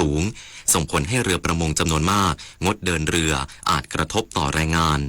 สูง ส่งผลให้เรือประมงจำนวนมากงดเดินเรือ อาจกระทบต่อแรงงาน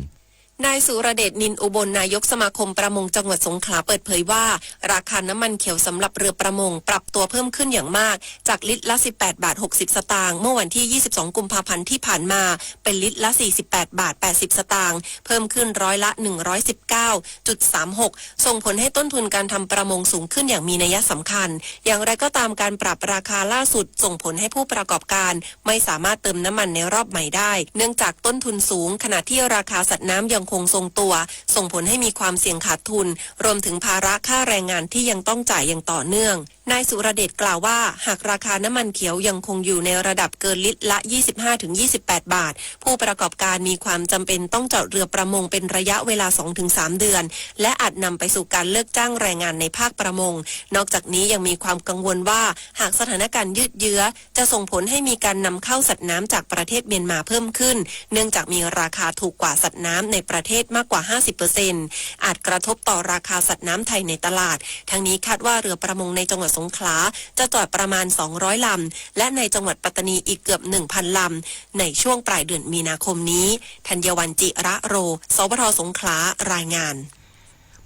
นายสุรเดช นินอุบล นายกสมาคมประมงจังหวัดสงขลา เปิดเผยว่า ราคาน้ำมันเขียวสำหรับเรือประมงปรับตัวเพิ่มขึ้นอย่างมาก จากลิตรละ สิบแปด บาท หกสิบ สตางค์ เมื่อวันที่ ยี่สิบสอง กุมภาพันธ์ที่ผ่านมา เป็นลิตรละ สี่สิบแปด บาท แปดสิบ สตางค์ เพิ่มขึ้นร้อยละ หนึ่งร้อยสิบเก้าจุดสามหก ส่งผลให้ต้นทุนการทำประมงสูงขึ้นอย่างมีนัยสำคัญ อย่างไรก็ตาม การปรับราคาล่าสุดส่งผลให้ผู้ประกอบการไม่สามารถเติมน้ำมันในรอบใหม่ได้ เนื่องจากต้นทุนสูง ขณะที่ราคาสัตว์น้ำยังคงทรงตัว ส่งผลให้มีความเสี่ยงขาดทุน รวมถึงภาระค่าแรงงานที่ยังต้องจ่ายอย่างต่อเนื่อง นายสุรเดชกล่าวว่า หากราคาน้ำมันเขียวยังคงอยู่ในระดับเกินลิตรละ ยี่สิบห้าถึงยี่สิบแปด บาท ผู้ประกอบการมีความจำเป็นต้องจอดเรือประมงเป็นระยะเวลา สองถึงสาม เดือน และอาจนำไปสู่การเลิกจ้างแรงงานในภาคประมง นอกจากนี้ยังมีความกังวลว่า หากสถานการณ์ยืดเยื้อ จะส่งผลให้มีการนำเข้าสัตว์น้ำจากประเทศเมียนมาเพิ่มขึ้น เนื่องจากมีราคาถูกกว่าสัตว์น้ำในประเทศมากกว่า ห้าสิบเปอร์เซ็นต์ อาจกระทบต่อราคาสัตว์น้ำไทยในตลาด ทั้งนี้คาดว่าเรือประมงในจังหวัดสงขลาจะจอดประมาณ สองร้อย ลำ และในจังหวัดปัตตานีอีกเกือบ หนึ่งพัน ลำ ในช่วงปลายเดือนมีนาคมนี้ ธัญวัลย์ จิระโร สวท สงขลา รายงาน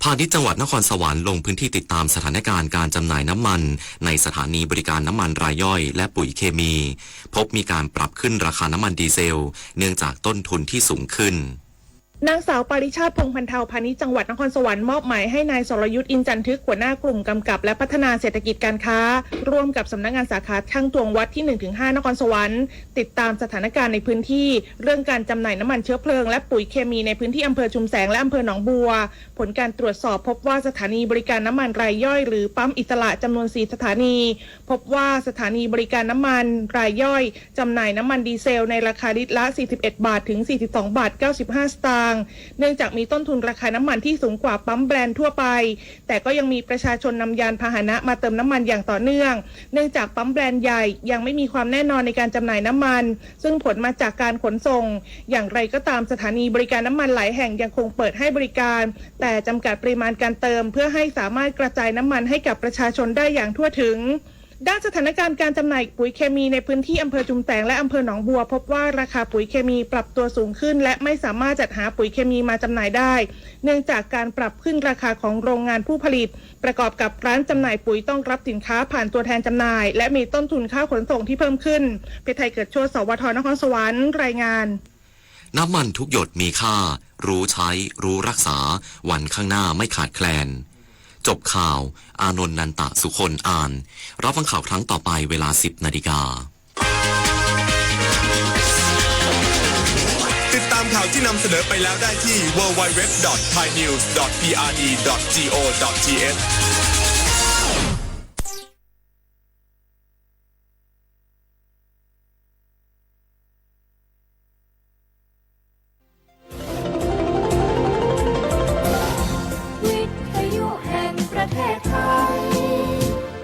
พาณิชย์จังหวัดนครสวรรค์ลงพื้นที่ติดตามสถานการณ์การจำหน่ายน้ำมันในสถานีบริการน้ำมันรายย่อยและปุ๋ยเคมี พบมีการปรับขึ้นราคาน้ำมันดีเซล เนื่องจากต้นทุนที่สูงขึ้น นางสาวปาริชาติ พงษ์พันเทา พาณิชย์จังหวัดนครสวรรค์มอบหมายให้นายสรยุทธ อินจันทึก หัวหน้ากลุ่มกำกับและพัฒนาเศรษฐกิจการค้า ร่วมกับสำนักงานสาขาช่างตวงวัดที่ หนึ่งถึงห้า นครสวรรค์ ติดตามสถานการณ์ในพื้นที่ เรื่องการจำหน่ายน้ำมันเชื้อเพลิงและปุ๋ยเคมีในพื้นที่อำเภอชุมแสงและอำเภอหนองบัว ผลการตรวจสอบพบว่าสถานีบริการน้ำมันรายย่อยหรือปั๊มอิสระจำนวน สี่ สถานี พบว่าสถานีบริการน้ำมันรายย่อยจำหน่ายน้ำมันดีเซลในราคาลิตรละ สี่สิบเอ็ด บาท ถึง สี่สิบสอง บาท เก้าสิบห้า สตางค์ เนื่องจากมีต้นทุนราคาน้ำมันที่สูงกว่าปั๊มแบรนด์ทั่วไป แต่ก็ยังมีประชาชนนำยานพาหนะมาเติมน้ำมันอย่างต่อเนื่อง เนื่องจากปั๊มแบรนด์ใหญ่ยังไม่มีความแน่นอนในการจำหน่ายน้ำมัน ซึ่งผลมาจากการขนส่ง อย่างไรก็ตาม สถานีบริการน้ำมันหลายแห่งยังคงเปิดให้บริการ แต่จำกัดปริมาณการเติม เพื่อให้สามารถกระจายน้ำมันให้กับประชาชนได้อย่างทั่วถึง ด้านสถานการณ์การจำหน่ายปุ๋ยเคมีในพื้นที่อำเภอชุมแสงและอำเภอหนองบัว พบว่าราคาปุ๋ยเคมีปรับตัวสูงขึ้น และไม่สามารถจัดหาปุ๋ยเคมีมาจำหน่ายได้ เนื่องจากการปรับขึ้นราคาของโรงงานผู้ผลิต ประกอบกับร้านจำหน่ายปุ๋ยต้องรับสินค้าผ่านตัวแทนจำหน่าย และมีต้นทุนค่าขนส่งที่เพิ่มขึ้น เพชรไทย เกิดโชติ สวท นครสวรรค์ รายงาน น้ำมันทุกหยดมีค่า รู้ใช้ รู้รักษา วันข้างหน้าไม่ขาดแคลน จบข่าว อานนท์ นันตะสุคน อ่าน รับฟังข่าวครั้งต่อไปเวลา สิบนาฬิกา ติดตามข่าวที่นำเสนอไปแล้วได้ที่ ดับเบิลยู ดับเบิลยู ดับเบิลยู ดอท ไทยนิวส์ ดอท พีอาร์ดี ดอท จี โอ ดอท ที เอช วิทยุแห่งประเทศไทย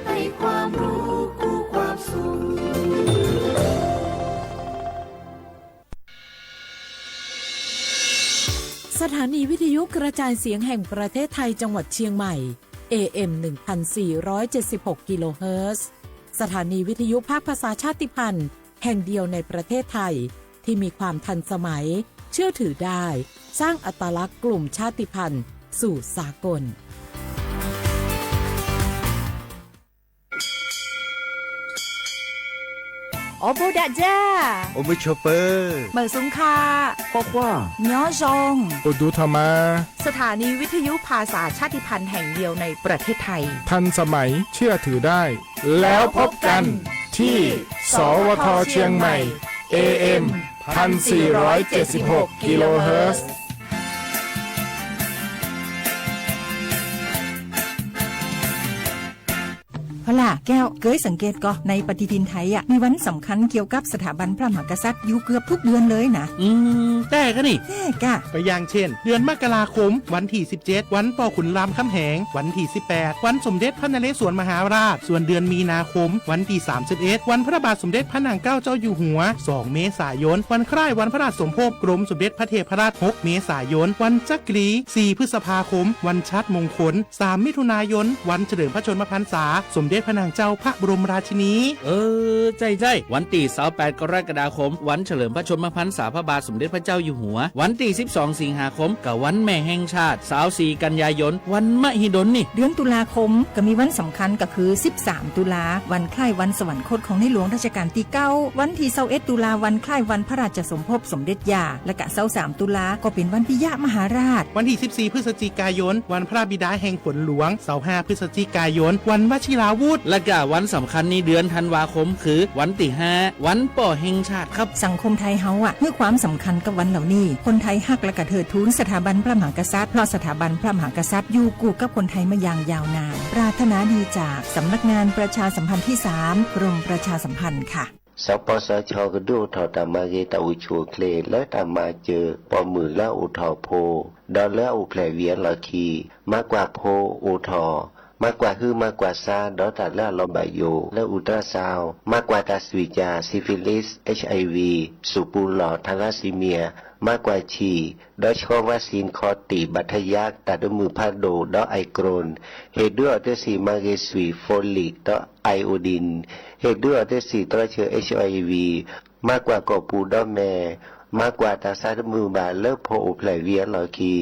ให้ความรู้คู่ความสุข สถานีวิทยุกระจายเสียงแห่งประเทศไทยจังหวัดเชียงใหม่ เอ เอ็ม หนึ่งพันสี่ร้อยเจ็ดสิบหก กิโลเฮิรตซ์ สถานีวิทยุภาคภาษาชาติพันธุ์แห่งเดียวในประเทศไทย ที่มีความทันสมัย เชื่อถือได้ สร้างอัตลักษณ์กลุ่มชาติพันธุ์สู่สากล အိၣ်ဘူးဒးဒၢ, အိၣ်မုာ်ဆိးပၢၤ, မုာ်ဆူၣ်ခါ, ကွၢ်ကွၢ်, ညီယီၣ်, အိၣ်ဒူထီၣ်မး, สถานีวิทยุภาษาชาติพันธุ์แห่งเดียวในประเทศไทย ทันสมัย เชื่อถือได้ แล้วพบกันที่ สวท เชียงใหม่ เอ เอ็ม พันสี่ร้อยเจ็ดสิบหก กิโลเฮิรตซ์ พอล่ะแก้ว เกยสังเกตก่อ ในปฏิทินไทยอะ มีวันสำคัญเกี่ยวกับสถาบันพระมหากษัตริย์อยู่เกือบทุกเดือนเลยนะ อืม แต่กะนี่ แต่กะ ก็อย่างเช่น เดือนมกราคม วันที่ สิบเจ็ด วันปอขุนรามคำแหง วันที่ สิบแปด วันสมเด็จพระนเรศวรมหาราช ส่วนเดือนมีนาคม วันที่ สามสิบเอ็ด วันพระบาทสมเด็จพระนางเกล้าเจ้าอยู่หัว สอง เมษายน วันคล้ายวันพระราชสมภพกรมสมเด็จพระเทพรัตน์ หก เมษายน วันจักรี สี่ พฤษภาคม วันชาติมงคล สาม มิถุนายน วันเฉลิมพระชนมพรรษา สมเด็จพระ นางเจ้าพระบรมราชินี เออ ใช่ใช่ วันที่ซาวแปดกรกฎาคม วันเฉลิมพระชนมพรรษาพระบาทสมเด็จพระเจ้าอยู่หัว วันที่สิบสองสิงหาคม กับวันแม่แห่งชาติ ซาวสี่กันยายน วันมหิดลนี่ เดือนตุลาคม ก็มีวันสำคัญก็คือ สิบสาม ตุลา วันคล้ายวันสวรรคตของในหลวงรัชกาลที่เก้า วันที่ ซาวเอ็ด ตุลา วันคล้ายวันพระราชสมภพสมเด็จย่า และกะ ซาวสาม ตุลา ก็เป็นวันปิยมหาราช วันที่ สิบสี่ พฤศจิกายน วันพระบิดาแห่งฝนหลวง ซาวห้า พฤศจิกายน วันวชิราวุธ และกะวันสำคัญในเดือนธันวาคมคือวันที่ห้า วันป้อแห่งชาติครับ สังคมไทยเฮาอะ ให้ความสำคัญกับวันเหล่านี้ คนไทยฮักและกะเทิดทูนสถาบันพระมหากษัตริย์ เพราะสถาบันพระมหากษัตริย์อยู่คู่กับคนไทยมาอย่างยาวนาน ปรารถนาดีจากสำนักงานประชาสัมพันธ์ที่สาม กรมประชาสัมพันธ์ค่ะ สปสช ကဒုးအိၣ်ထီၣ်တၢ်မၤဂ့ၤတၢ်အိၣ်ဆူၣ်အိၣ်ချ့ လၢတၢ်မၤစၢၤပိာ်မုၣ်လၢအအိၣ်ထီၣ်ဖိ ဒီးလၢအအိၣ်ဖျဲၣ်ဝံၤအလီၢ်ခံ မၤကွၢ်ဖိအိၣ်ထီၣ် မၤကွၢ်ဟုမၤကွၢ်ဆါ ဒီးတၢ်လၢအလီၤဘၣ်ယိၣ် လၢ ultrasound မၤကွၢ်တၢ်စွံၣ်ကၠၣ် syphilis, HIV, စူၣ်ပူၤလီၢ် thalassemia မၤကွၢ်ဆံၣ် ဒီးဆှီ vaccine ခီၣ်တံၢ် ဘၣ်ထယါ တၢ်တမုာ်ဖးဒိၣ် ဒီး eye crown ဟ့ၣ်ဒုးအီၤတ့ၢ်ဆံးမၤဂ့ၤစွံၣ် folic ဒီး iodine ဟ့ၣ်ဒုးအီၤတ့ၢ်ဆံးသရီဆၢ HIV မၤကွၢ်ကိာ်ပူၤဒီးမဲာ် မၤကွၢ်တၢ်ဆါတမုာ်ဘၣ်လၢဖိအိၣ်ဖျဲၣ်ဝံၤအလီၢ်ခံ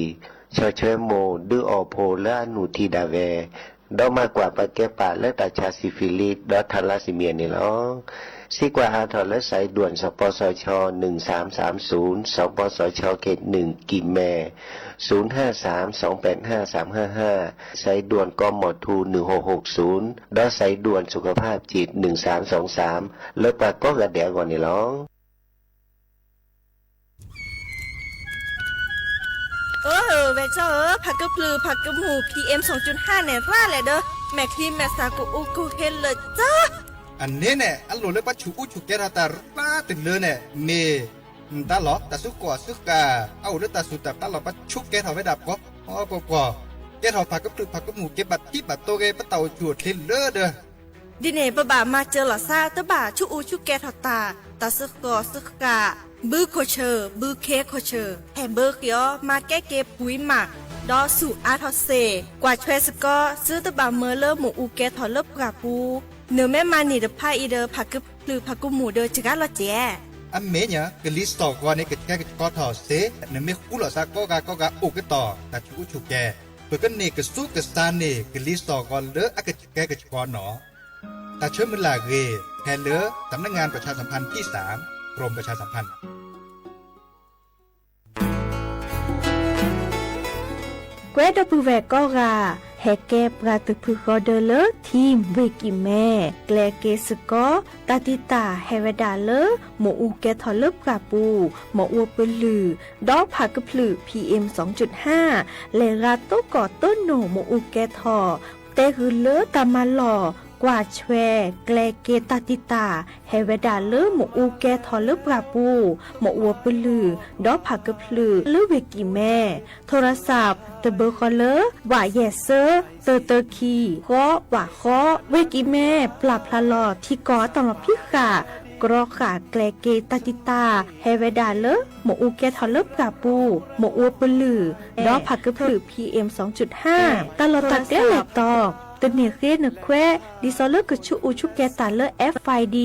ဆီၣ်ထွဲမိၢ် ဒုးအီၣ်ဖိလၢအနုၢ်ထံဒၣ်ဝဲ ဒီးမၤကွၢ်ပာ်ကဲပာ်လၢတၢ်ဆါ syphilis ဒီး thalassemia န့ၣ်လီၤ. စံးကွၢ်ဟးထီၣ်လၢ စဲးဒွၣ် စပစချ นึ่งสามสามศูนย์, สปสช เขตหนึ่ง ကံၢ်မဲၢ် ศูนย์ห้าสามสองแปดห้าสามห้าห้า, สายด่วน กมธ หนึ่งหกหกศูนย์ ဒီး สายด่วนสุขภาพจิต หนึ่งสามสองสาม လၢပှၤကိးဂၤဒဲးအဂီၢ်န့ၣ်လီၤ. အၢ ဝဲၢ်ကၠီဧၢ, ဖးကဖျၢၣ်ဖးကမူၣ် PM စူၣ်ဟၣ်န့ၣ် ရၣ်လဲၣ်ဒီး မဲာ်ချံမဲာ်သၣ်ကအိၣ်ကဟ့လၢာ်ကၠီ အန့ၣ်န့ၣ် အလိၣ်လၢပှၤဆူးအူဆူးကဲထီၣ်တၢ်ရၣ်တုၤလၢန့ၣ် မ့ၢ် မတၤလီၤ တၢ်စုကီၢ်စုဃၣ် အအိၣ်လၢတၢ်စူၢ်တၢ်ဖျးလီၤ ပှၤဆူးကဲထီၣ်ဝဲဒၣ်ပှၤ ပှၤ ပှၤ ကဲထီၣ်ဖးကဖျၢၣ်ဖးကမူၣ် က့ၤဘၣ်ထံဘၣ်တိၤဂ့ၤ ပတၢ်အိၣ်ဆူၣ်အိၣ်ချ့လၢဒီး ဒ်န့ၣ် ပဘၣ်မၤစၢၤလီၤသး တဘၣ်ဆူးအူဆူးကဲထီၣ်တၢ် တၢ်စုကီၢ်စုဃၣ် ဘုခိၣ်ဆၢၣ် ဘုခ့ခိၣ်ဆၢၣ် ဟဲဘၢဃ့အီၤ မၤကဲက့ၤပှံၤမး ဒီးဆူၣ်အါထီၣ်စ့ၢ် ကွၢ်ထွဲစ့ၢ်ကီး သုတဘၣ်မၢလၢမ့ၣ်အူကဲထီၣ်လၢပှၢ်ပူၤ နမ့ၢ်မၤန့ၢ်တဖၣ်အံၤဒီး ဖးကဖျၢၣ်ဖးကမူၣ်ဒီးစှၤလီၤစဲး အမ့ၢ်ညါ ကလံၤစိးဂီၤန့ၣ် ကဆှဲကဆှီထီၣ်စ့ၢ် နမ့ၢ်ဃူလိာ်သးကိးဂၤကိးဂၤအိၣ်ကတီၢ် တၢ်ဆူးအူဆူးကဲ ပကန့ၢ်ကဆူကစၢ်န့ၢ် ကလံၤစိးဂီၤလၢအကဆှဲကဆှီနီၤ တၢ်ဆၢမုၢ်လၢ်အဂ့ၢ် ဖဲလၢ สำนักงานประชาสัมพันธ์ที่สาม กรมประชาสัมพันธ์ ကွဲးဒီပုၢ်ဝဲၢ်ကိးဂၤ ဟဲကဲပှၤတဖုဃီဒၢလၢ ထံၣ် ဝ့ၢ်ကံၢ်မဲၢ် ကျဲးက့ၤစ့ၢ်ကီး တၢ်တံာ်တာ်ဟဲဝဲဒၣ်လၢ မ့ၣ်အူကဲထီၣ်လၢပှၢ်ပူၤ မ့ၣ်အူပလုၢ် ဒီးဖးကဖျၢၣ် PM စူၣ်ဟၣ် လဲၤရၤတိၢ်ကီၢ်တိၢ်နိၣ်မ့ၣ်အူကဲထီၣ် တဲဂုာ်လၢတၢ်မၤလီၢ် ကွၢ်ထွဲ ကျဲးက့ၤတၢ်တံာ်တာ် ဟဲဝဲဒၣ်လၢမ့ၣ်အူကဲထီၣ်လၢပှၢ်ပူၤ မ့ၣ်အူပလုၢ် ဒီးဖးကဖျၢၣ်လၢဝ့ၢ်ကံၢ်မဲၢ် ထိရစး တဘၢဃီလၢ ဝးယဲၢ်ဆၢ တၢတၢခံ ဃီ ဝးဃီ ဝ့ၢ်ကံၢ်မဲၢ် ပျၢ်ဖျါလီၤထံကီၢ်အတၢ်လီၤဖံးဃာ် ကြီဃာ်ကျဲးက့ၤတၢ်တံာ်တာ် ဟဲဝဲဒၣ်လၢ မ့ၣ်အူကဲထီၣ်လၢပှၢ်ပူၤ မ့ၣ်အူပလုၢ် ဒီးဖးကဖျၢၣ် PM စူၣ်ဟၣ် တၢ်လီၢ်တၢ်ကျဲလဲၣ်တီၤ တန့ၢ်ဃ့နခွဲး ဒ်သိးလၢကဆူးအူဆူးကဲတၢ်လၢ FID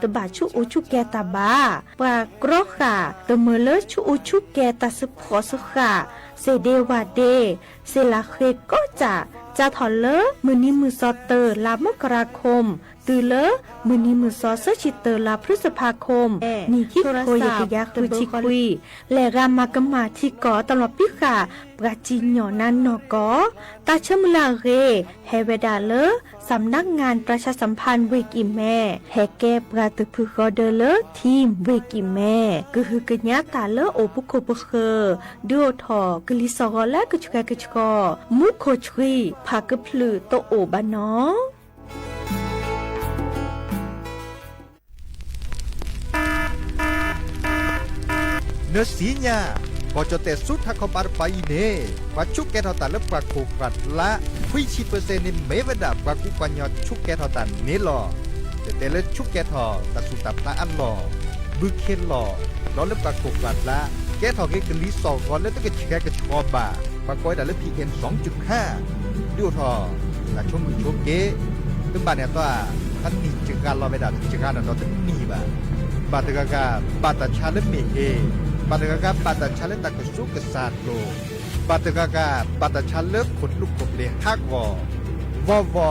တဘၣ်ဆူးအူဆူးကဲတၢ်ဘၣ် ပှၤကြီဃာ် တမၢလၢဆူးအူဆူးကဲတၢ်စ့ဖှီၣ်စ့ဃာ် စ့ဒ့ဝးဒ့ စ့လးဃ့ကိးကၢ် စးထီၣ်လၢ မုၢ်နံၤမုၢ်စီၤတၢ လါမကရၤခိၣ် တုၤလၢ မုၢ်နံၤမုၢ်စီၤဆၢဆံတၢ လါဖျုစဖးခိၣ် နံၣ်ခံကထိယဲၢ်ကယၤဃုဆံခွံ လဲၤဂၤမၤကမၣ်ထံကီၢ်တၢ်လီၤဖံးဃာ် ပှၤစံၣ်ညီၣ်နါနီၢ်ကီၢ် တၢ်ဆၢမုၢ်လၢ်အဂ့ၢ် ဟဲဝဲဒၣ်လၢ สำนักงานประชาสัมพันธ์ ဝ့ၢ်ကံၢ်မဲၢ် ဟဲကဲပှၤတဖုဃီဒၢလၢ ထံၣ် ဝ့ၢ်ကံၢ်မဲၢ် ကဟုကညးတၢ်လၢအိၣ်ပူၤခိၣ်ပဃၢၤ ဒုးအိၣ်ထီၣ်ကလံၤစိးဂီၤလၢကဆှဲကဆှီ မူခိၣ်ဆှံ ဖးကဖျၢၣ်တအိၣ်ဘၣ်နီၤ နသ့ၣ်ညါ ကီၢ်ကၠီၣ်တဲၣ်ဆူထးခီပၤတပၤအံၤန့ၣ် ပှၤဆူးကဲထီၣ်တၢ်လၢပှၢ်ခိၣ်ပှၢ်ဖျါ ခွံဆံပၢၢ်စဲၣ်န့ၣ် မ့ၢ်ဝဲဒၣ်ပှၤကူပှၤကညီဆူးကဲထီၣ်တၢ်န့ၣ်လီၤ. ကတဲလၢဆူးကဲထီၣ်တၢ်စူၢ်တၢ်ဖျးအလီၢ်, ဘုခ့လီၢ်, ဒီးလၢပှၢ်ခိၣ်ပှၢ်ဖျါ ကဲထီၣ်က့ၤကလံၤစိးဂီၤလၢတကဆှဲကဆှီဘၣ် ပှၤကိးဝဲဒၣ်လၢ PM စူၣ်ဟၣ် ဒုးအိၣ်ထီၣ် တၢ်ဆိမိၣ်ဆိက့ တဘၣ်န့ၣ်အသီ, အနံၣ်စှၤလီၤဝဲဒၣ်တစှၤနီၢ်နီၢ်တနံၣ်ဘၣ်. ဘၣ်တဂၤဂၤ ဘၣ်တၢ်ဆါလၢမ့ၢ်ဟ့, ဘၣ်တဂၤဂၤ ဘၣ်တၢ်ဆါလၢတၢ်ကစူးကစၢ်အလိၤ, ဘၣ်တဂၤဂၤ ဘၣ်တၢ်ဆါလၢခိၣ်နူာ်ခိၣ်ပျ့ၤဟးဂီၤ, ဝီဝီ,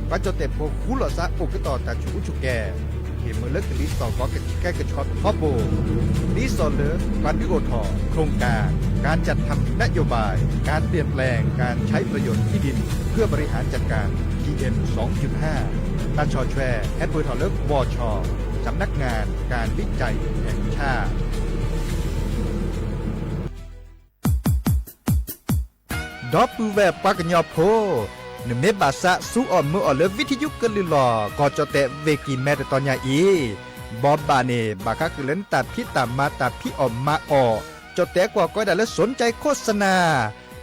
ပှၤကၠီၣ်တဲၣ်ဖိဃူလိာ်သးအိၣ်ကတီၢ်တၢ်ဆူၣ်အူဆူၣ်ကဲ, ဟ့ၣ်မုာ်လၢကလံၤသီၣ်ဂီၤကဆှဲကဆှီထီဘိ, ဒ်သိးလၢ ပှၤဒုးအိၣ်ထီၣ် โครงการ การจัดทำนโยบาย การเปลี่ยนแปลงการใช้ประโยชน์ที่ดินเพื่อบริหารจัดการ พีเอ็มสองจุดห้า တၢ်ဆီၣ်ထွဲ ဟဲပၢၢ်ထီၣ်လၢ วช สำนักงานการวิจัยแห่งชาติ ဒီပုၢ်ဝဲၢ်ပှၤကညီဖိ, နမ့ၢ်ဘၣ်သးစူအီၣ်မုာ်အီၣ်လၢ ဝံထယုကလုၢ်လီၢ် ကီၢ်ကၠီၣ်တဲၣ် ဝ့ၢ်ကံၢ်မဲ တတီၤညါအံၤ, ဘိးဘၣ်န့ၣ် ဘၣ်ဃးဃုာ်လၢနတၢ်ဖံးတၢ်မၤတၢ်ဖံးအီၣ်မၤအီၣ်, ကၠီၣ်တဲၣ်ကွၢ်ကီဝဲဒၣ်လၢ สนใจโฆษณา,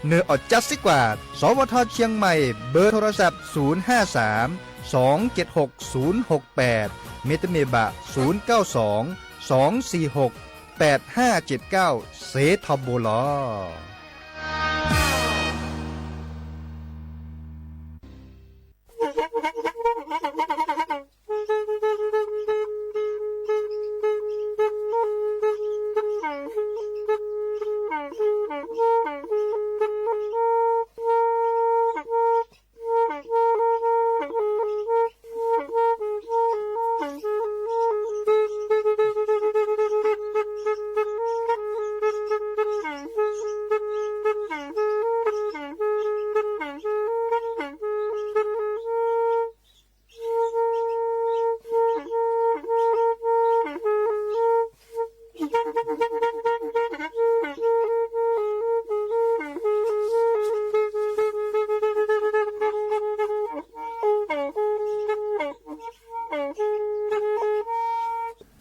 နၢ်အီၣ်ကၠါစ့ကွၢ်, สวท เชียงใหม่ เบอร์โทรศัพท์ ศูนย์ห้าสาม สองเจ็ดหก ศูนย์หกแปด မ့တမ့ၢ်ဘၣ် ศูนย์เก้าสอง สองสี่หก แปดห้าเจ็ดเก้า စ့ထီဘိလီၤ.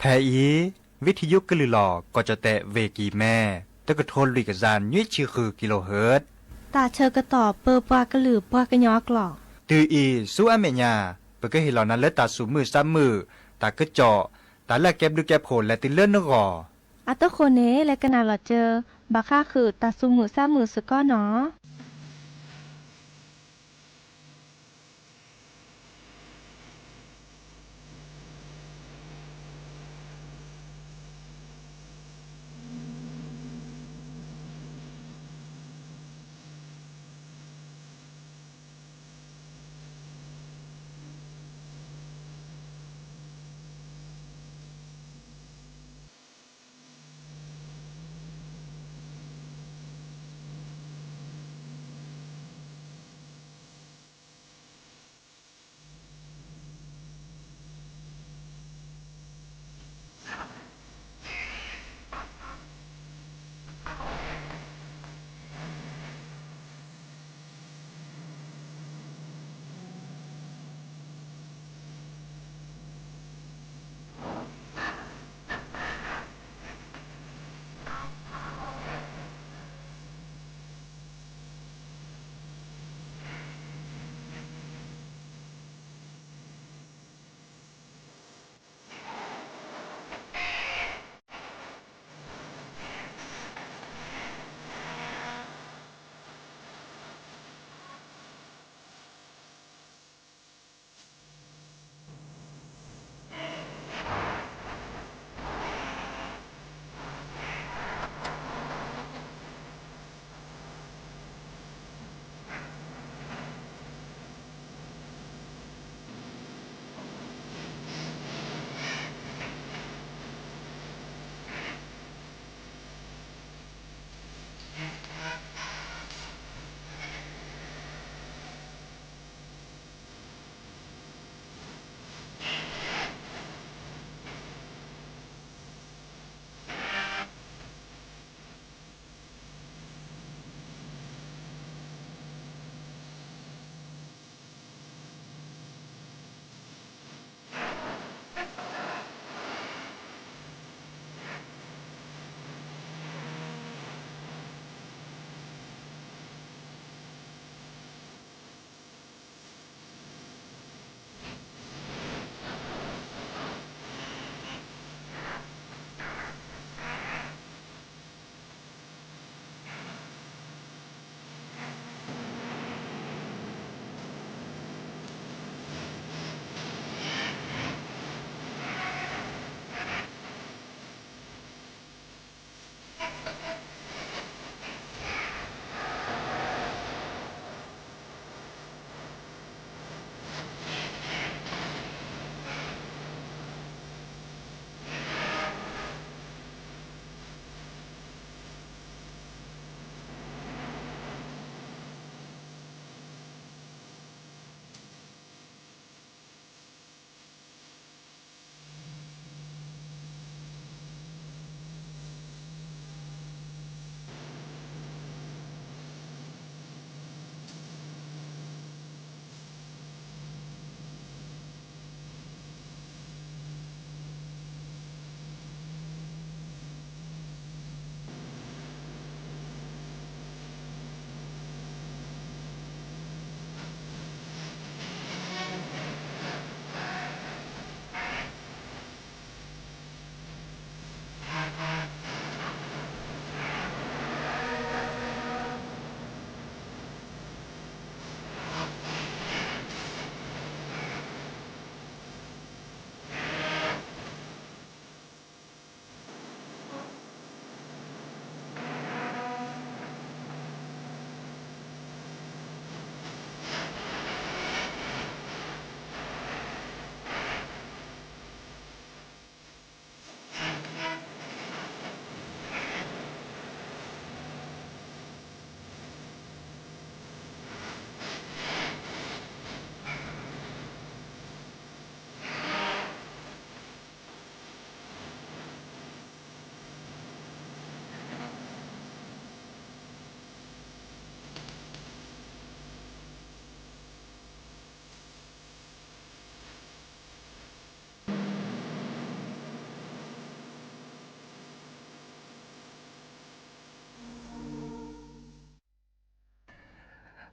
ဖဲအံၤ ဝံထယုကလုၢ်လီၢ် ကီၢ်ကၠီၣ်တဲၣ် ဝ့ၢ်ကံၢ်မဲ တကထိလွံၢ်ကယၤ နွံဆံဃု kilohertz တၢ်ဆၢကတီၢ်ပၢပှၤကလုာ်ပှၤကညီအကျိာ်, တုၤအံၤဆူအမဲာ်ညါ ပကဟ့ၣ်လီၤနၤလၢတၢ်သူၣ်မုာ်သးမုာ်, တၢ်ကစီၣ်, တၢ်လၢအကဲဘျုးကဲဖှိၣ်လဲၤတုၤလၢနဂီၢ်. အတဃိန့ၣ် လဲၤကနၣ်လီၤစၢၤ ဘၣ်ဃးဃုာ်တၢ်သူၣ်မုာ်သးမုာ်စ့ၢ်ကီးနီၤ.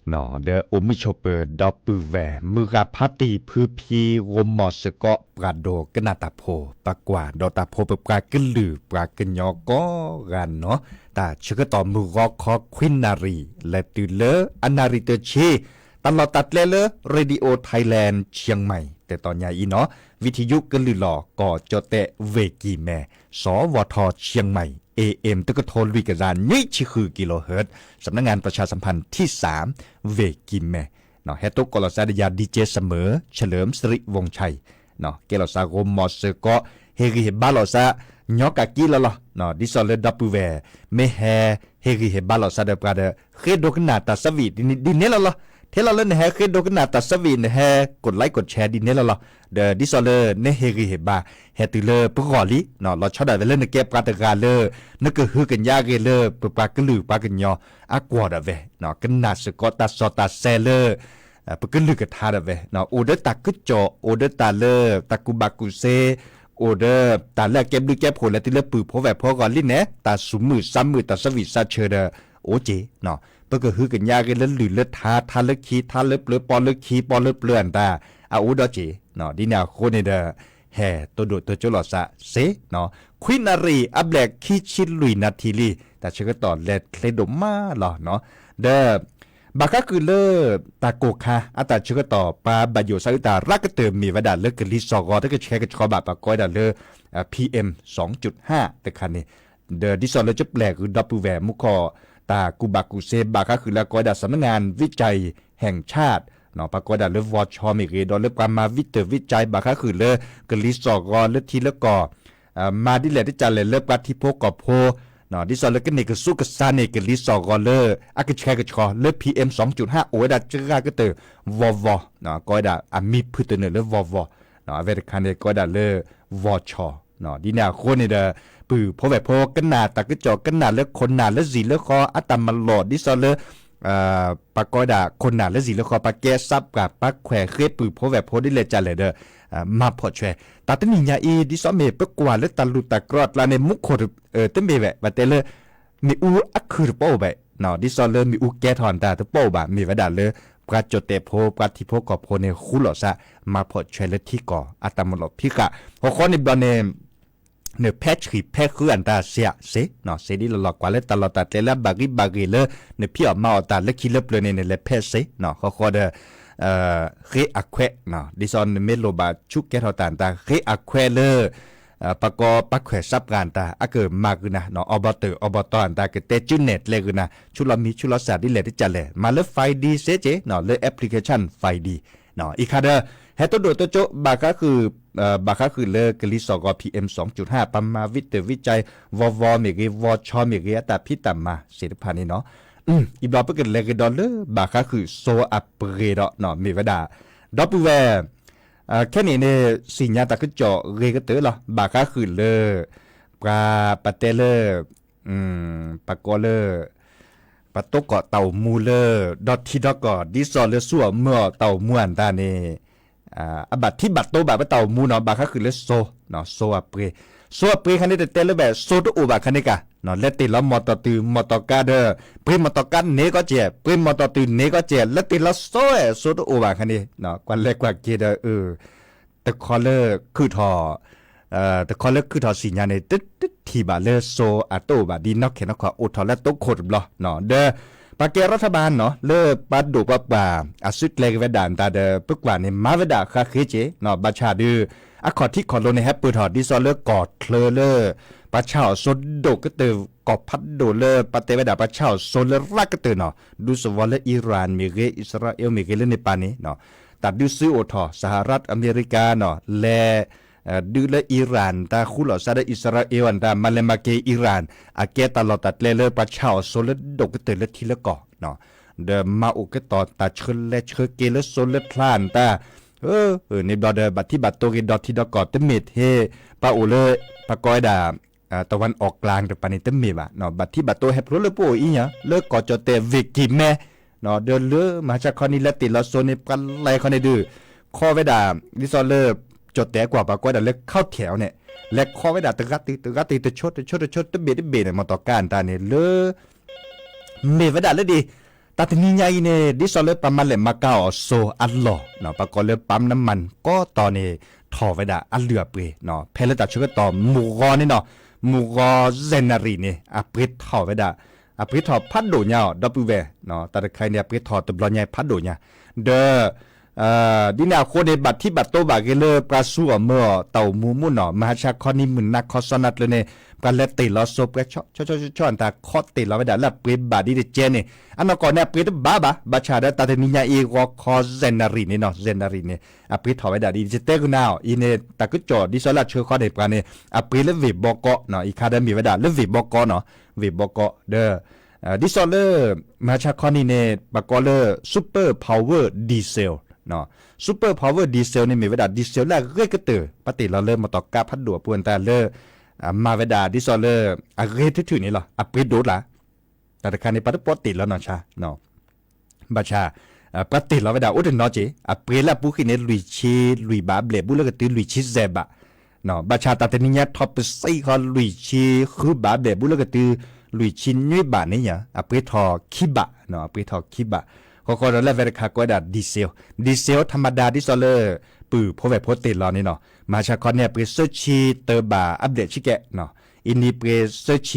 ဒီးအိၣ်မုာ်ဆိးပၢၤဒီပုၢ်ဝဲၢ် မုၢ်ဂၤဖါတံၢ်ဖုဖံ ဂီၤမီၤစ့ၢ်ကီး ပှၤဒိကနၣ်တၢ်ဖိ ပှၤကွၢ်ဒီးတၢ်ဖိပပှၤကလုာ်ပှၤကညီကိးဂၤနီၤ, တၢ်ဆၢကတီၢ်မုၢ်ဂီၤခီခွံနၣ်ရံၣ် လဲၤတုၤလၢအနၣ်ရံၣ်တဆံ တၢ်လီၢ်တၢ်ကျဲလၢ Radio Thailand Chiang Mai တတီၤညါအံၤနီၤ, ဝံထံယုကလုၢ်လီၤ ကီၢ်ကၠီၣ်တဲၣ် ဝ့ၢ်ကံၢ်မဲ စီၤဝီၤထီၣ် Chiang Mai AM တကထိလွံၢ်ကယၤနွံဆံဃုကံလိၣ်ဟၢၣ် สำนักงานประชาสัมพันธ์ที่สาม ဝ့ၢ်ကံၢ်မဲ ဟဲတိကိးလီၤစၢ်ဒီးယၤ DJ Summer เฉลิมสิริวงศ์ชัย ကဲလီၤစၢ်ဂီၤမီၤစ့ၢ်ကီး ဟ့ၣ်ဂံၢ်ဟ့ၣ်ဘါလီၤစၢ် ညီကးကံလီၤလီၤ. ဒ်သိးလၢဒီပုၢ်ဝဲၢ် မ့ၢ်ဟဲ ဟ့ၣ်ဂံၢ်ဟ့ၣ်ဘါလီၤစၢ်ဒီးပှၤဒီး ဃ့ဒိကနၣ်တၢ်ဆၢဝံၤဒ်န့ၣ်လီၤလီၤ. ထဲလီၤလၢနဟဲဃ့ဒိကနၣ်တၢ်ဆၢဝံၤ နဟဲ กดไลค์ กดแชร์ ဒ်န့ၣ်လီၤလီၤ. ဒီးဒ်သိးလၢနဟ့ၣ်ဂံၢ်ဟ့ၣ်ဘါ ဟဲတုၤလၢပဂီၢ်လံ လီၤဆီဒၣ်ဝဲလၢနကဲပှၤတဂၤလၢ နကဟုကညးအဂ့ၢ်လၢ ပပှၤကလုာ်ပှၤကညီအကွီၢ်ဒၣ်ဝဲ ကနၣ်စ့ၢ်ကီးတၢ်စီတၢ်ဆဲလၢ ပကလုာ်ကထါဒၣ်ဝဲ အိၣ်ဒီးတၢ်ကစီၣ် အိၣ်ဒီးတၢ်လၢတၢ်ကူၣ်ဘၣ်ကူၣ်စ့ အိၣ်ဒီးတၢ်လၢအကဲဘျုးကဲဖှိၣ် လဲၤတုၤလၢပုၢ်ဖိဝဲၢ်ဖိအဂီၢ်လံန့ၣ် တၢ်ဆူးမုၢ်ဆါမုၢ် တၢ်ဆၢဝံၣ်ဆါဆၢဒီး အိၣ်က့ၤ ပကဟုကညးအဂ့ၢ်လၢလုၢ်လၢထါ ထါလၢခံ ထါလၢပျၢၤ ပီလၢခံ ပီလၢပျၢၤအတၢ် အအိၣ်ဒီးက့ၤ ဒ်န့ၣ်အဃိန့ၣ်ဒီး ဟဲတိၢ်ဒိၣ်တိၢ်ကၠိလီၤစၢ်စ့ ခွံနၣ်ရံၣ်အဘျဲၣ်ခံဆံလွံၢ်နၣ်ထံၣ်လံ တၢ်ဆၢကတီၢ်လဲၤချ့ဒိၣ်မးလီၤ. ဒီး ဘၣ်ဃးဃုာ်လၢ တၢ်ကိၢ်ခါ အတၢ်ဆၢကတီၢ် ပှၤဘၣ်ယိၣ်ဆါအုးတၢ်ရးကတၢၢ်မ့ၢ်ဝဲဒၣ်လၢကလံၤစီၤဂီၤ တကဆှဲကဆှီဘၣ် ပှၤကိးဝဲဒၣ်လၢ PM စီၤကၠုၣ်ဟၣ် တခါန့ၣ် ဒီးဒ်သိးလၢကပျဲၢ်ဃုာ်ဒီပုၢ်ဝဲၢ်မူခိၣ် တၢ်ကူၣ်ဘၣ်ကူၣ်စ့ ဘၣ်ဃးဃုာ်လၢကိးဝဲဒၣ် สำนักงานวิจัยแห่งชาติ ပှၤကိးဝဲဒၣ်လၢ ဝီၤဆီ မ့ၢ်ဂ့ၤ ဒီးလၢပှၤမၤဝံတၢ်ဝံကၠဲ ဘၣ်ဃးဃုာ်လၢ ကလံၤစီၤဂီၤလၢထံလၢကီၢ် မၤဒ်လဲၣ်တကးလဲၣ်လၢပှၤထံဖိကီၢ်ဖိ ဒ်သိးလၢကန့ၢ်ကဆူးကဆါန့ၣ် ကလံၤစီၤဂီၤလၢ အကဆှဲကဆှီလၢ PM စီၤကၠုၣ်ဟၣ် အိၣ်ဝဲဒၣ်စှၤကတၢၢ် ဝီၤဝီၤ ကိးဝဲဒၣ်အမံၤဖုၣ်တနၢၣ်လၢဝီၤဝီၤ အဝဲတခါန့ၣ် ကိးဝဲဒၣ်လၢ ဝီၤဆီ ဒ်န့ၣ်အဃိန့ၣ်ဒီး ပုၢ်ဖိဝဲၢ်ဖိကနၣ်တၢ်ကစီၣ် ကနၣ်လၢခိၣ်နၢ်လၢဇံၣ်လၢဃီ အတၢ်မၤလိာ် ဒ်သိးလၢ ပှၤကိးဝဲဒၣ်ခိၣ်နၢ်လၢဇံၣ်လၢဃီ ပှၤကဲစးပှၢ် ပှၤခွဲးဃ့ပုၢ်ဖိဝဲၢ်ဖိဒ်လဲၣ်ကးလဲၣ်ဒီး မၤဖီၣ်ဆွဲ တၢ်တနံၣ်ညါအံၤ ဒ်သိးမ့ၢ်ပကွၢ်လၢတၢ်လူၢ်တၢ်ကြီအကျါန့ၣ် မူခိၣ်တမ့ၢ်ဝဲ ပတဲလၢ မ့ၣ်အူအခုၣ်တပိာ်အိၣ်ဘၣ် ဒ်သိးလၢမ့ၣ်အူကဲထီၣ်အတၢ်တပိာ်အိၣ်ဘၣ် မ့ၢ်ဝဲဒၣ်လၢ ပှၤကၠီၣ်တဲာ်ဖိ ပှၤထံဖိကီၢ်ဖိန့ၣ် ဃူလိာ်စး မၤဖီၣ်ဆွဲလၢထံကီၢ် အတၢ်မၤလိာ်ဖံးဃာ် ဃီဃီန့ၣ်ဘျီန့ၣ် နဖဲဆှံဖဲဃုအတၢ်စ့စ့ စ့ဒ်လီၤလီၤ ကွၢ်လၢတၢ်လီၢ်တၢ်ကျဲလၢအဘၣ်ဂံၢ်ဘၣ်ဂ့ၤလၢ နဖံးအီၣ်မၤအီၣ်တၢ်လၢခံလၢပျၢၤန့ၣ် နလဲၤဖဲစ့ ဃီဃီဒီး ဃ့အခွဲး ဒ်သိးနမ့ၢ်လိၣ်ဘၣ်ဆူကဲထီၣ်တၢ်အတၢ် ဃ့အခွဲးလၢ ပှၤကိးပှၤခွဲးစးပှၢ်အတၢ် အကမၤဂုာ်နၤ အီဘီတၢ် အီဘီတီအတၢ် ကတဲကၠူနဲၣ်ကျဲဂုာ်နၤ ဆူလီၤမံၤဆူလီၤစၢ်ဒ်လဲၣ်တကးလဲၣ် မၤလၢ Find စ့က့ လၢ application Find အံၤခါဒီး ဟဲတိၢ်ဒိၣ်တိၢ်ကၠိ ဘၣ်ဃးဃုာ် ဘၣ်ဃးဃုာ်လၢကလံၤစီၤဂီၤ PM စီၤကၠုၣ်ဟၣ် ပှၤမၤဝံတၢ်ဝံကၠဲ ဝီၤဝီၤမ့ၢ်ဂ့ၤ ဝီၤဆီမ့ၢ်ဂ့ၤ အတၢ်ဖံးတၢ်မၤစ့တဖၣ်န့ၣ်နီၤ အံၤဘျီပကလဲၤဂ့ၤဒီးလၢ ဘၣ်ဃးဃုာ်စိအပှ့ၤဒီး မ့ၢ်ဝဲဒၣ် ဒီပုၢ်ဝဲၢ် ခဲန့ၣ်န့ၣ် စံၣ်ညါတၢ်ကစီၣ်ဂ့ၤကတၢၢ်လီၤ ဘၣ်ဃးဃုာ်လၢ ပှၤပတဲလၢ ပှၤကိးလၢ ပှၤတိကိးတၢ်အိၣ်မူလၢ ဒီထံဒီကီၢ် ဒ်သိးလၢဆူၣ်အီၣ်မုၢ်အီၣ်တၢ်အိၣ်မူအတၢ်န့ၣ် အဘၣ်ထံဘၣ်တိဘၣ်ပတၢ်အိၣ်မူနီၤ ဘၣ်ဃးဃုာ်လၢစိ စိအပှ့ၤ စိအပှ့ၤခါန့ၣ် တတဲလၢဘၣ် စိတအိၣ်ဘၣ်ခါန့ၣ်ကါ လဲၤတ့ၢ်လီၤမီၢ်တီၢ်တုၤ မီၢ်တီၢ်ကါဒီး ပှ့ၤမီၢ်တီၢ်ကါန့ၣ်ကီးကဲး ပှ့ၤမီၢ်တီၢ်တုၤန့ၣ်ကီးကဲး လဲၤတ့ၢ်လီၤစိအဲၣ် စိတအိၣ်ဘၣ်ခါန့ၣ် ကွၢ်လဲၤကွၢ်က့ၤဒီး တခီလၢခုၣ်ထီၣ် တခီလၢခုၣ်ထီၣ်စံၣ်ညါန့ၣ် တထံၣ်ဘၣ်လၢစိအတအိၣ်ဘၣ်ဒ်နီၢ်ခဲနီၢ်ခီ အိၣ်ထီၣ်လၢတိခိၣ်တဘျီ ဒီး ပှၤကဲ รัฐบาล နီၤ လၢပှၤဒိၣ်ပှၤပှၢ် အစုကျဲၤက့ၤဝဲဒၣ်တၢ်ဒီး ပကွၢ်န့ၣ် မၤဝဲဒၣ်ဃးဃ့က့ၤ ဘၣ်ဆၣ်ဒုး အခီၣ်ထံးခီၣ်လိၤန့ၣ် ဟဲပၢၢ်ထီၣ်ဒ်သိးလၢကီၢ်ချၢလၢ ပှၤဆါအီၣ်စိဒိၣ်ကတၢၢ် ကီၢ်ဖးဒိၣ်လၢပှၤတဲဝဲဒၣ်ပှၤဆါအီၣ်စိလၢရးကတၢၢ်နီၤ ဒူသဝီလၢ Iran မ့ၢ်ဂ့ၤ အံၣ်စရ့လးမ့ၢ်ဂ့ၤလၢန့ၣ်ပၢ်န့ၣ် တၢ်ဒုးစုအိၣ်ထီၣ် စဟရၢၣ်အမဲရကၤနီၤ လဲၤ ဒုးလၢ Iran တၢ်ဃူလိာ်စါဒီး အံၣ်စရ့လးတၢ် မၤလဲၤမၤက့ၤ Iran အကဲတၢ်လီၢ်တၢ်ကျဲလၢပှၤဆါအီၣ်စိလၢဒိၣ်ကတၢၢ်လၢထံလၢကီၢ် ဒီးမၤအိၣ်ကတီၢ်တၢ်ဆှၢလဲၤဆှၢက့ၤလၢစိလၢထးတၢ် န့ၣ်ဘျီဒီး ဘၣ်ထံဘၣ်တိဂ့ၤဒီထံဒီကီၢ် တမ့ၢ်ထဲ ပှၤအိၣ်လၢ ပှၤကိးဝဲဒၣ် တဝၢ်အီၣ်ကျါတပၤန့ၣ် တမ့ၢ်ဘၣ် ဘၣ်ထံဘၣ်တိဟဲဖျိလၢပအိၣ်အံၤညါ လၢကီၢ်ကၠီၣ်တဲၣ် ဝ့ၢ်ကံၢ်မဲ ဒီးလၢမဟါဆါခီန့ၣ် လဲၤတ့ၢ်လီၤစိန့ၣ် ပှၤလဲၤခီန့ၣ်ဒုး ခီဝဲဒၣ် ဒ်သိးလၢ ကၠီၣ်တဲၣ်ကွၢ်ပှၤကိးဝဲဒၣ်လၢ ခီၣ်ထံးန့ၣ် လဲၤခီဝဲဒၣ်တဂၤတဂၤတဂၤတဂၤ တဆိတဆိတဆိတဘ့ၣ်တဘ့ၣ်န့ၣ် မီၢ်တီၢ်ကါတၢ်န့ၣ်လၢ မ့ၢ်ဝဲဒၣ်လၢဒ် တၢ်တနံၤညါအံၤန့ၣ် ဒ်သိးလၢပှၤမၤလဲၢ်မၤကၤအီၤစိၤအလီၢ် ပှၤကိးလၢ ပၢမ်နမၢၣ် ကိးတီၤန့ၣ် ထီၣ်ဝဲဒၣ်အလုၢ်အပှ့ၤ ဖဲလၢတၢ်ဆၢကတီၢ်မုၢ်ဂီၤန့ၣ်နီၤ, မုၢ်ဂီၤ January န့ၣ် အပှ့ၤထီၣ်ဝဲဒၣ်, အပှ့ၤထီၣ်ဖးဒိၣ်ညါအီၤ ဒီပုၢ်ဝဲၢ်, တၢ်တခါအံၤန့ၣ် အပှ့ၤထီၣ်တဘျီညါဖးဒိၣ်ညါ, ဒီး ဒ်န့ၣ်အဃိန့ၣ် ဘၣ်ထံးဘၣ်တိဘၣ်ဂ့ၤလၢပှၤစူၤအီၤမၢအီၤ တၢ်အိၣ်မူမုၢ်နီၤ, မဟါဆါခီနံၤမုၢ်နၤခီစီနၤကျၢၤန့ၣ် ပှၤလဲၤတ့ၢ်လီၤစိၤပှဲၤဆီဆီဆီဆီ အတၢ်ခီတ့ၢ်လီၤဝဲဒၣ်လၢအပှ့ၤဘၣ်ဒ်တကဲန့ၣ် အနီၢ်ကီၢ်န့ၣ် အပှ့ၤတဘၣ်ဘၣ်, ဘၣ်ဆၣ်ဒီးတၢ်တနံၤညါအံၤ ဂီၤခီ January န့ၣ်နီၤ, January န့ၣ် အပှ့ၤထီၣ်ဝဲဒၣ်ဒ်အံၤ ယတဲဃုာ်နၤအီၤ အံၤန့ၣ် တၢ်ကစီၣ်ဒ်သိးလၢအဆှၢဃီန့ၣ် ပှၤန့ၣ် အပှ့ၤလၢ ဝ့ၢ်ဘီကီး အံၤခါဒီးမ့ၢ်ဝဲဒၣ်လၢ ဝ့ၢ်ဘီကီးနီၤ, ဝ့ၢ်ဘီကီး ဒီး ဒ်သိးလၢ မဟါဆါခီနံၤန့ၣ် ပှၤကိးလၢ Super Power Diesel, Super Power Diesel န့ၣ်မ့ၢ်ဝဲဒၣ် diesel လၢအဂ့ၤကတၢၢ် ပှၤတ့ၢ်လီၤလၢမီၢ်တီၢ်ကါဖးဒိၣ်အပူၤအတၢ်လၢ မၤဝဲဒၣ်ဒ်သိးလၢ အဂ့ၤထုးထုးန့ၣ်လီၤ, အပှ့ၤဒိၣ်လၢ တၢ်တခါန့ၣ် ပှၤတပိာ်တ့ၢ်လီၤနီၢ်ဆါ ဘၣ်ဆၣ် ပှၤတ့ၢ်လီၤဝဲဒၣ်အိၣ်တနီၤက့ၢ် အပှ့ၤလၢအပူၤဃံးန့ၣ် လွံၢ်ဆံလွံၢ်ဘး အဘျဲၣ်ဘူးလၢကတုၤလွံၢ်ဆံယဲၢ်ဘး, ဘၣ်ဆၣ်တၢ်တနံၤညါထီၣ်ပစံးဃီ လွံၢ်ဆံဃုဘး အဘျဲၣ်ဘူးလၢကတုၤ လွံၢ်ဆံနွံဘးန့ၣ် အပှ့ၤထီၣ်ခံဘး, အပှ့ၤထီၣ်ခံဘး, ဃီဃီဒီးလၢအဝဲတခါကိးဝဲဒၣ် diesel, diesel ထမဒါ ဒ်သိးလၢ ပုၢ်ဖိဝဲၢ်ဖိတ့ၢ်လီၤန့ၣ်နီၤ, မဟါဆါခီန့ၣ် အပှ့ၤသၢဆံတၢဘး အဘျဲၣ်ဆံကဲး အံၤန့ၣ်ပှ့ၤ သၢ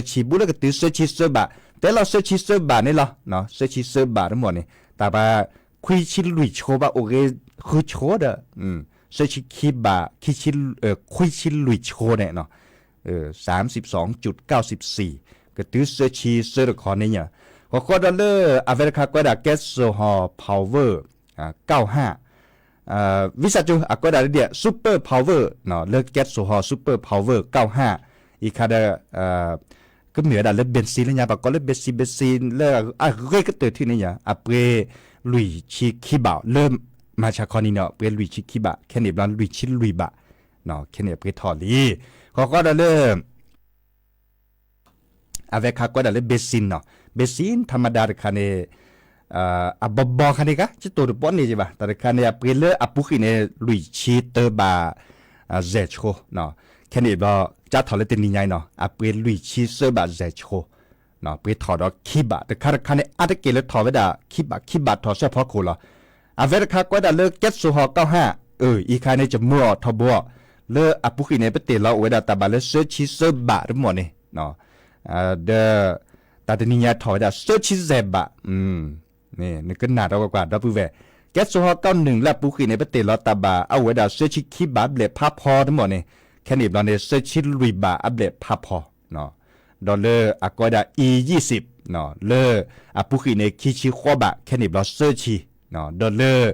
ဆံဘူးလၢကတုၤသၢဆံသၢဘး, တဲလီၤသၢဆံသၢဘးန့ၣ်လီၤ, သၢဆံသၢဘးတမီၢ်န့ၣ် တၢ်ဘၣ် ခွံဆံလွံၢ်ဆှိ ဘၣ်အိၣ်ဂ့ၤဃုဆှိဒီး သၢဆံခံဘး ခွံဆံလွံၢ်ဆှိန့ၣ် စၢမ်စံးစံး ကတုၤသၢဆံသၢတခီန့ၣ်, ဃီဃီဒီးလၢအဝဲတခါကိးဝဲဒၣ် ကဲစိဟီၣ် power ကၢဝ်ဟၣ် ဝံစၢ်ကၠိ အကိးဝဲဒၣ်ဒ် super power လၢကဲစိဟီၣ် super power ကၢဝ်ဟၣ် အံၤခါဒီး ကမ့ၢ်ဝဲဒၣ်လၢ ဘ့ၣ်စံလၢညါ ပှၤကိးလၢ ဘ့ၣ်စံ ဘ့ၣ်စံလၢအဂ့ၤကတၢၢ်ထံၣ်န့ၣ်ညါ အပှ့ၤလွံၢ်ဆံခံဘး လၢမဟါဆါခီနံၤန့ၣ် ပှ့ၤလွံၢ်ဆံခံဘး ခဲန့ၣ်ဘျီလွံၢ်ဆံလွံၢ်ဘး ခဲန့ၣ်အပှ့ၤထီၣ်လံ, ဃီဃီဒီးလၢ အဝဲခါကွဲးဒၣ်လၢ ဘ့ၣ်စံနီၤ, ဘ့ၣ်စံထမဒါတခါန့ၣ် အဘီဘီခါန့ၣ်ဂ့ၤ ကတိၤတပီန့ၣ်က့ၤဘၣ်, တၢ်တခါန့ၣ် အပှ့ၤလၢအပူၤဃံးန့ၣ် လွံၢ်ဆံတၢဘး ယဲၢ်ဆှိ, ခဲန့ၣ်ဘျီ ကၢ်ထီၣ်လၢတနံၤညါအံၤနီၤ အပှ့ၤလွံၢ်ဆံသၢဘးယဲၢ်ဆှိ, ပှ့ၤထီၣ်ဒီးခံဘး တခါတခါန့ၣ် အါတက့ၢ်လၢထီၣ်ဝဲဒၣ်ခံဘး ခံဘးထီၣ်စဲးဖီခိၣ်လီၤ. အဝဲတခါကွဲးဒၣ်လၢ ကဲစိဟီၣ်ကၢဝ်ဟၣ်, အံၤခါန့ၣ် ကမၢအီၤထီဘိအီၤ, လၢအပူၤဃံးန့ၣ် ပတ့ၢ်လီၤအိၣ်ဝဲဒၣ်တၢ်ဘးလၢသၢဆံသၢဘးတမီၢ်န့ၣ် ဒီး တၢ်တနံၤညါထီၣ်ဝဲဒၣ်သၢဆံယဲၢ်ဘး, နကနၣ်ဒီးကွၢ်ကွၢ် ဒီပုၢ်ဝဲၢ်, ကဲစိဟီၣ်ကၢဝ်နုၣ်လၢအပူၤဃံးန့ၣ် ပတ့ၢ်လီၤတၢ်ဘးအအိၣ်ဝဲဒၣ်သၢဆံခံဘးဘျဲၣ်ဖးဖီတမီၢ်န့ၣ်, ခဲန့ၣ်ဘျီန့ၣ် သၢဆံလွံၢ်ဘးအဘျဲၣ်ဖးဖီ ဒီးလၢအကိးဝဲဒၣ် E ယံာ်စံး လၢအပူၤဃံးန့ၣ် ခံဆံဃိးဘး ခဲန့ၣ်ဘျီသၢဆံ, ဒီးလၢ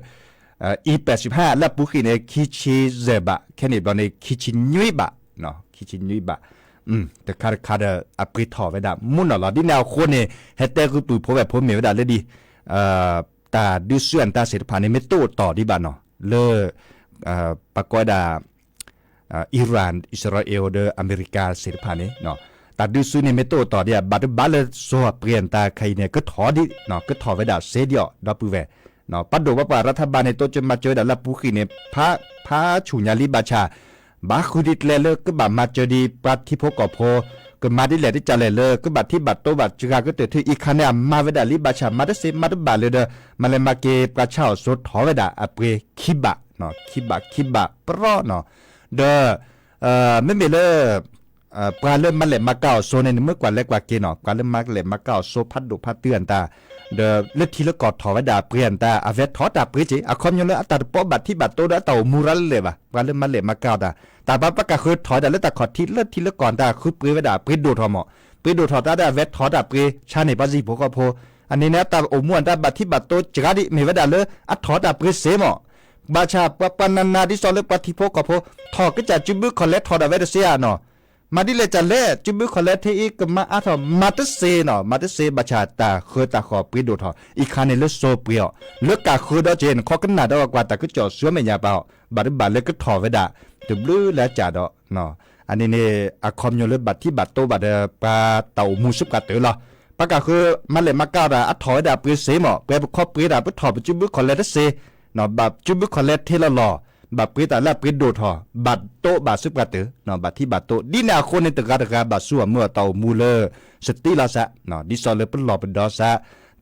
E ပဲာ်စံးဖး လၢအပူၤဃံးန့ၣ် ခံဆံယဲၢ်ဘး ခဲန့ၣ်ဘျီန့ၣ် ခံဆံနွံဘး, ခံဆံနွံဘး, တခါတခါဒီးအပှ့ၤထီၣ်ဝဲဒၣ်မူနီၢ်လီၤ. ဒ်န့ၣ်အဃိန့ၣ် ဟဲတဲဃုာ်ပုၢ်ဖိဝဲၢ်ဖိမ့ၢ်ဝဲဒၣ်လၢဒ် တၢ်ဒုးဆူၣ်အတၢ်သ့ၣ်တဖၣ်န့ၣ် မ့ၢ်တအိၣ်တီၢ်ဒံးဘၣ်နီၤ လၢ ပှၤကိးဝဲဒၣ် Iran Israel ဒီးအမဲရကၤသ့ၣ်တဖၣ်န့ၣ် တၢ်ဒုးဆူၣ်န့ၣ်မ့ၢ်တအိၣ်တီၢ်ဒံး ဘၣ်တဘၣ်လၢစိၤအပှ့ၤအတၢ်ခါအံၤန့ၣ် ကထီၣ်ဒံး ကထီၣ်ဝဲဒၣ်စ့ဒံးအီၤ ဒီပုၢ်ဝဲၢ်, ပဒိၣ်ပပှၢ်ရးထးဘးန့ၣ် တိစၢၤမၤစၢၤဝဲဒၣ်လၢအပူၤဃံးန့ၣ် ဖးဆူၣ်ညါလံဘၣ်ဆၣ် ဘၣ်ဃုဒံးကျဲလၢကဘၣ်မၤစၢၤဒံးပှၤထံဖိကီၢ်ဖိ ကမၤဒ်လဲၣ်ဒ်ကလဲၣ်လၢ ကဘၣ်ထံၣ်ဘၣ်တိဘၣ်စှၤကတၢၢ်ထံၣ်အံၤခါန့ၣ် အမၤဝဲဒၣ်လံဘၣ်ဆၣ် မၤတသ့မၤတဘၣ်လၢၤဒီး မၤလဲၤမၤက့ၤပှၤဆါအီၣ်စိထီၣ်ဝဲဒၣ်အပှ့ၤခံဘး, ခံဘးခံဘးပရီနီၤ, ဒီး မ့မ့ၢ်လၢ ပှၤလၢမၤလဲၢ်မၤကၤအီၤစိန့ၣ် နမ့ၢ်ကွၢ်လဲၤကွၢ်က့ၤနီၤ ပှၤလၢမၤလဲၢ်မၤကၤအီၤစိဖးဒိၣ်ဖးတုၤအတၢ် ဒီးလၢထံလၢကီၢ်ထီၣ်ဝဲဒၣ်အပှ့ၤအတၢ် အဝဲထီၣ်တၢ်ပှ့ၤက့ၤ အခီပညီလၢအတၢ်တပိာ်ဘၣ်ထံၣ်ဘၣ်တိဒီးအတၢ်အိၣ်မူရၤလၢာ်ဘၣ် ပှၤလၢမၤလဲၢ်မၤကၤအီၤတၢ် တၢ်ဘၣ်ပှၤကၢ်ဃုထီၣ်ဝဲဒၣ်လၢတၢ်ခီၣ်ထံးလၢထံလၢကီၢ်တၢ်ဃုပှ့ၤဝဲဒၣ်ပှ့ၤဒိၣ်ထီၣ်မး ပှ့ၤဒိၣ်ထီၣ်တၢ်ဒီးအဝဲထီၣ်တၢ်ပှ့ၤဆါန့ၢ်ပှၤဟံၣ်ဖိဃီဖိ အန့ၣ်န့ၣ် အတၢ်အိၣ်မူအတၢ်ဘၣ်ထံၣ်ဘၣ်တိစှၤဒံးမ့ၢ်ဝဲဒၣ်လၢအထီၣ်တၢ်ပှ့ၤစ့မး ဘၣ်ဆၣ်ပှၤပှၤနးနးဒ်သိးလၢပှၤထံဖိကီၢ်ဖိ ထီၣ်ကစၢ်စုဘုခီၣ်လဲထီၣ်ဒၣ်ဝဲတသ့ဧါနီၤ မၤဒ်လဲၣ်ကလဲၣ် စုဘုခီၣ်လဲထံအံၤကမၤအါထီၣ် မၤတသ့နီၤ မၤတသ့ ဘၣ်ဆၣ်တၢ်ဃၢတၢ်ဃီၣ်ပှ့ၤဒိၣ်ထီၣ် အံၤခါန့ၣ်လၢစိပှ့ၤအီၤ လၢကၢ်ဃုဒီးက့ၤ နခီကနၣ်ဒီးကွၢ်တၢ်ကစီၣ်ဆူမဲာ်ညါပာ်အီၤ ဘၣ်တဘၣ်လၢကထီၣ်ဝဲဒၣ် တဘျုးလၢအကၢ်ဒီး အန့ၣ်န့ၣ် အခီပညီလၢဘၣ်ထံၣ်ဘၣ်တိဘၣ်ဒီး ပှၤတၢ်အိၣ်မူစ့ၢ်ကီးတၢ်လီၤ ပှၤကၢ်ဃု မၤလဲၢ်မၤကၤတၢ် အထီၣ်ဝဲဒၣ်ပှ့ၤစ့မး ပှၤပခီပှ့ၤတၢ် ပထီၣ်ပစုဘုခီၣ်လဲတသ့ ဘၣ်စုဘုခီၣ်လဲထဲလီၤလီၤ ဘၣ်ပှ့ၤတၢ်လၢအပှ့ၤဒိၣ်ထီၣ် ဘၣ်တိဘၣ်စ့ၢ်ကီးတၢ် ဘၣ်ထံၣ်ဘၣ်တိ ဒ်န့ၣ်အဃိန့ၣ် တဂၤတဂၤဘၣ်စူၤအီၤမၢအီၤတၢ်အိၣ်မူလၢ စတံလီၤစး ဒ်သိးလၢပလီၢ်ပဒီစး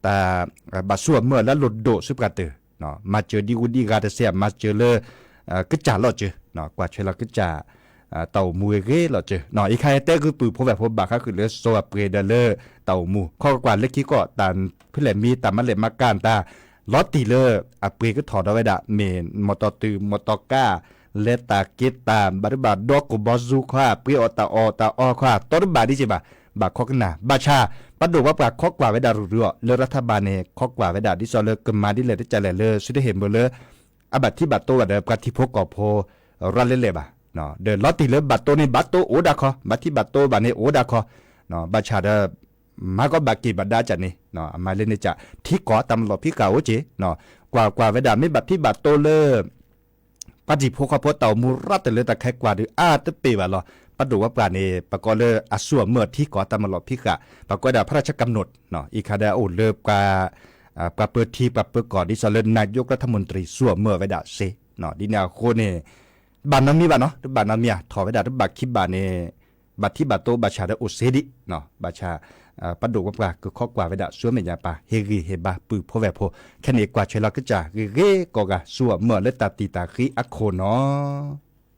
တၢ် ဘၣ်ဆူၣ်အမၢၢ်လၢအလိၣ်ဒိၣ်ဆူပှၤတၢၢ်, မၤစၢၤဒံဂုၢ်ဒံဂၤတစဲး မၤစၢၤလၢ ကစၢ်လီၤစၢၤ, ကွၢ်ထွဲလီၤကစၢ် တၢ်အိၣ်မူဂ့ၤဂ့ၤလီၤစၢၤ, အံၤခါအံၤတဲဂုၢ်ပုၢ်ဖိဝဲၢ်ဖိဘၣ်ဃးဃုာ်လၢစိၤအပှ့ၤဒီးလၢ တၢ်အိၣ်မူ ခီကွၢ်လၢခံကီၢ် တၢ်ဖဲလဲၣ်မ့ၢ်တၢ်မၤလဲၣ်မၤကၤတၢ် လီၤတံၢ်လၢ အပှ့ၤကထီၣ်ဒီးဝဲဒၣ် မ့ၢ်မီၢ်တီၢ်တုၤမီၢ်တီၢ်ကါ လဲၤတၢ်က့ၤတၢ် ဘၣ်ဒုဘၣ်ဒီကိၢ်ဘီစူၤခွါ ပှ့ၤအီၣ်တၢ်အီၣ်တၢ်အီခွါ တီတဘၣ်ဒ်က့ၤဘၣ်, ဘၣ်ခီကနၣ် ဘၣ်ဆၣ် ပဒိၣ်ပှၤပှၢ်ခီကွၢ်ဝဲဒၣ်ရုၢ်ရုၢ်အီၤ လၢရၤထဘၣ်န့ၣ် ခီကွၢ်ဝဲဒၣ်ဒ်သိးလၢကမၤဒ်လဲၣ်ဒ်ကလဲၣ်လၢ ဆူတဟ့ၣ်မုာ်လၢ အဘၣ်ထံဘၣ်တိဝဲဒီးပှၤထံဖိကီၢ်ဖိ ရၤလဲလဲၣ်ဘၣ်, ဒီးလီၤတံၢ်လၢဘၣ်တိန့ၣ် ဘၣ်တိအိၣ်ဒၣ်ခီ, ဘၣ်ထံဘၣ်တိဘၣ်န့ၣ်အိၣ်ဒၣ်ခီ, ဘၣ်ဆၣ်ဒီး မၤကီးဘၣ်က့ၤဘၣ်ဒါကၢ်န့ၣ် အမၤလၢန့ၣ်ကၢ် ထံကီၢ်တၢ်မၤလီၢ်ဖံးဃာ်အိၣ်က့ၤ, ကွၢ်ကွၢ်ဝဲဒၣ်မ့ၢ်ဘၣ်ထံဘၣ်တိလၢ ပှၤထံဖိကီၢ်ဖိတၢ်အိၣ်မူရၤတၢ်လၢတၢ်ခဲကွၢ်ဒုးအါတပ့ၢ်ဘၣ်လီၤ. ပဒိၣ်ပှၤပှၢ်န့ၣ် ပကိးလၢအဆူၣ်အမၢၢ်ထံကီၢ်တၢ်မၤလီၢ်ဖံးဃာ် ပကိးဝဲဒၣ် พระราชกำหนด အံၤခါဒီးအိၣ်လၢ ပှၤပၢထံပှၤပၢကီၢ် ဒ်သိးလၢ นายกรัฐมนตรี ဆူၣ်အမၢၢ်ဝဲဒၣ်စ့ၢ်, ဒ်န့ၣ်အဃိန့ၣ် တဘၣ်နီတမံၤဘၣ်နီၤ, တဘၣ်နီတမံၤဧါ, ထီၣ်ဝဲဒၣ်တဘၣ်ခံဘၣ်န့ၣ် ဘၣ်ထံဘၣ်တိဘၣ်ဆၣ်ဒီးအိၣ်စ့ဒံး, ဘၣ်ဆၣ် ပဒိၣ်ပှၤပှၢ်ကခီကွၢ်ဝဲဒၣ်ဆူမဲာ်ညါပၢ် ဟ့ၣ်ဂံၢ်ဟ့ၣ်ဘါပုၢ်ဖိဝဲၢ်ဖိ, ခဲန့ၣ်ကွၢ်ထွဲလီၤကစၢ်ဂ့ၤဂ့ၤကိးဂၤ ဆူၣ်အမၢၢ်လၢတၢ်တံၢ်တၢ်ဃံအခိၣ်နီၤ.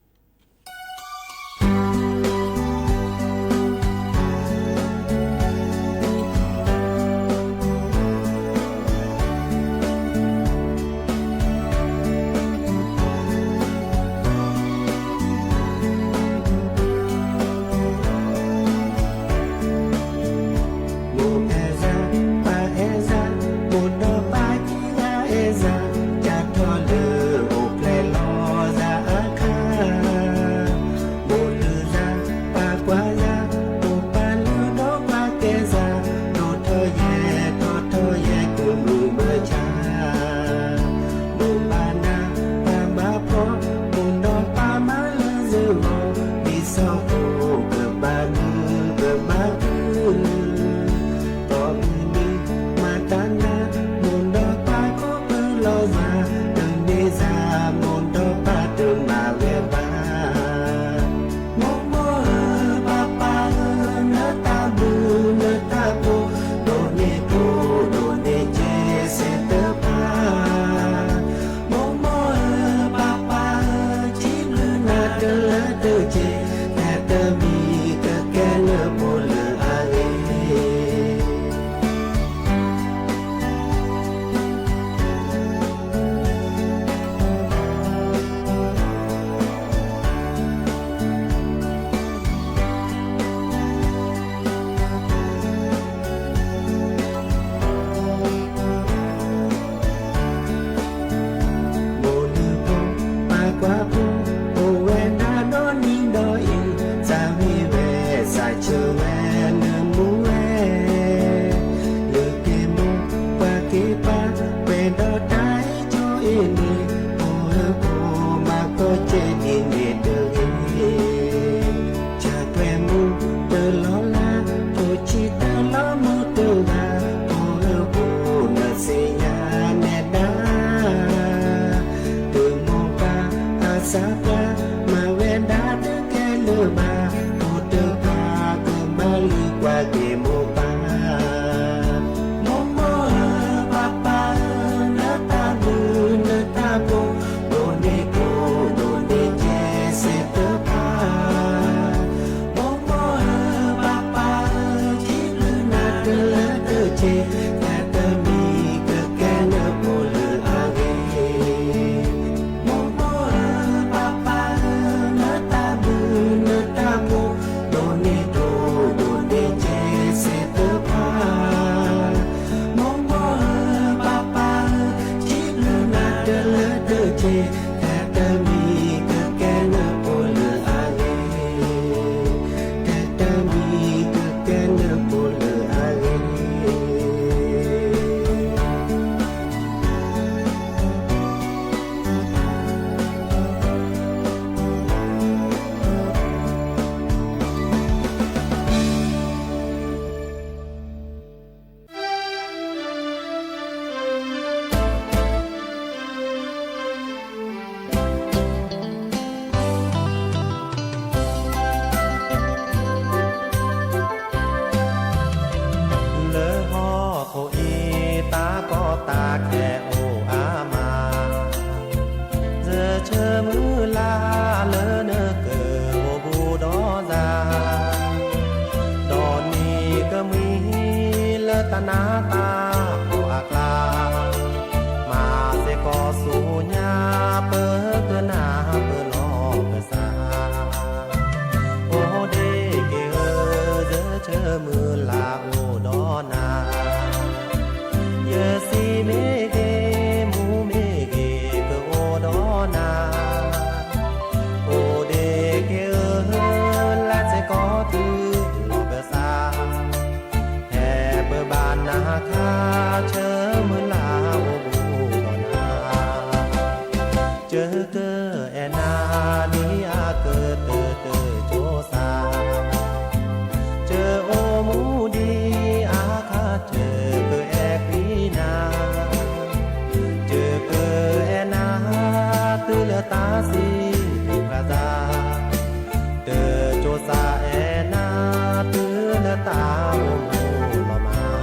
စၢ်အဲၣ်နၤတုၤလၢတၢ်အိၣ်မူလီၤမး.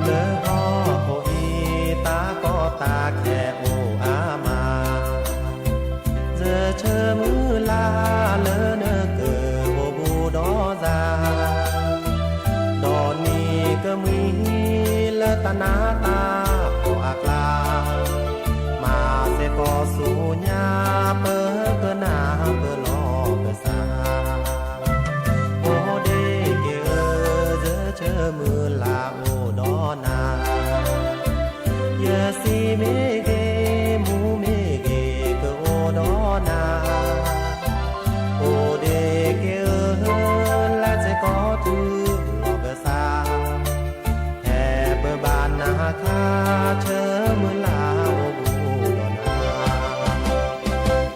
လၢဟီၣ်ခိၣ်အံၤ တၢ်ကီတၢ်ခဲအိၣ်အါမး, ယဆၢမုၢ်လၢ်လၢနကအိၣ်ဘူးဒီးစၢ်, ဒီးနံၤကမှံလၢတၢ်နးတၢ်ဖှီၣ်အကျါ, မၤစ့ၢ်ကီးဆူညါ ပကနၢ်ပလီၢ်ပသး. အိၣ်ဒ့က့ၤဧၢ, ယဆၢမုၢ်လၢ်အိၣ်ဒီးနၤ, ယစံမ့ၢ်ဂ့ၤ, မူမ့ၢ်ဂ့ၤ, ကအိၣ်ဒီးနၤ. အိၣ်ဒ့က့ၤဧၢ, လဲၤစ့ၢ်ကီးတုၤလီၢ်ပသး, ဟဲပဘၣ်နၤခါ, ဆၢမုၢ်လၢ်အိၣ်ဘူးဒီးနၤ.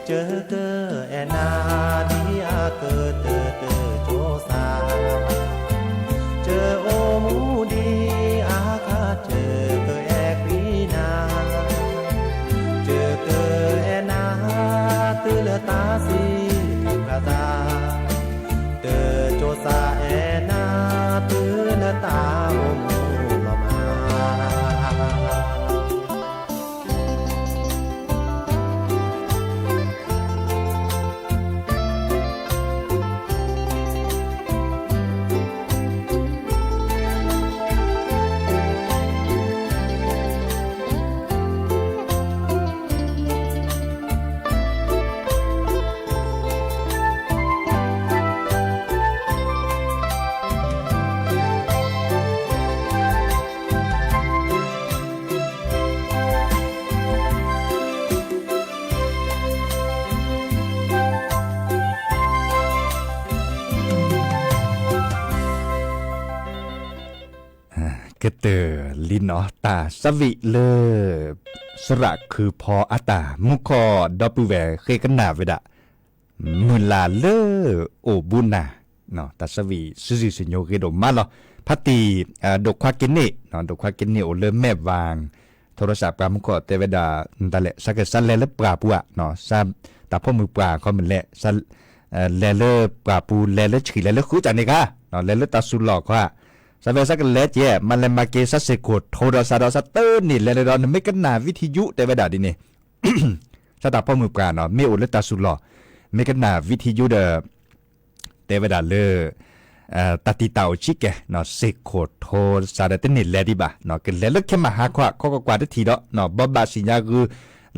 ယကအဲၣ်နၤ ဒ်အကတၢၢ်တၢၢ်ကၠိစၢ်, ယအိၣ်မူဒ်အခါ ယကအဲၣ်ကွံနၤ, ယကအဲၣ်နၤ တုၤလၢတၢ်စံးဘျုးဘၣ်စၢ်, တၢၢ်ကၠိစၢ်အဲၣ်နၤ တုၤလၢတၢ်အိၣ်မူလီၤမး. ကတၢၢ်လံနီၤ တၢ်သးဝံၣ်လၢ သရၣ်ခုဖီအတၢ်မူခီၣ် ဒီပုၢ်ဝဲၢ်ဃ့ကနၣ်ဝဲဒၣ် မုၢ်လၢ်လၢအိၣ်ဘူးနၤ, တၢ်သးဝံၣ်စုစုစညိဂ့ၤဒိၣ်မးလီၤ. ဖါတံၢ် ဒိၣ်ခွါက့န့ၣ်, ဒိၣ်ခွါက့န့ၣ်အိၣ်လၢမဲၢ်ဝၣ်, ထီထီၣ်စးပှၤမူခီၣ်တဲဝဲဒၣ် ဒ်လဲၣ် စးကစးလဲၤလၢပှၢ်ပူၤဧါ, တၢ်ဖီၣ်မုၢ်ပှၢ်ခီမ့ၢ်လဲၣ်, လဲၤလၢပှၢ်ပူၤ လဲၤလၢဆံး လဲၤလၢဃုတၢ်န့ၣ်ခါ, လဲၤလၢတၢ်စူၤလီၢ်ခီဧါ, စးဝဲစးကလဲၤကဲ မၤလဲၤမၤက့ၤ စးစ့ၢ်ကီးထိးဒီးစးဒီးစးတန့ၢ်လဲၤလၢဒီး နမ့ၢ်ကနၣ်ဝံထံယူ တဲဝဲဒၣ်ဒ်န့ၣ် စးတၢ်ဖီၣ်မုၢ်ပှၢ်နီၤ မ့ၢ်အိၣ်လၢတၢ်စူၤလီၢ်, မ့ၢ်ကနၣ်ဝံထံယူဒီး တဲဝဲဒၣ်လၢ တၢ်တံာ်တာ်အိၣ်ဆံးကဲ, စ့ၢ်ကီးထိးစးဒီးတန့ၢ်လဲၤဒံးဘၣ်, ကလဲၤလၢခဲမၤဟါခီ ခီကွၢ်ကွၢ်တထံၣ်ဒီး ဘိးဘၣ်စံၣ်ညါဂုာ်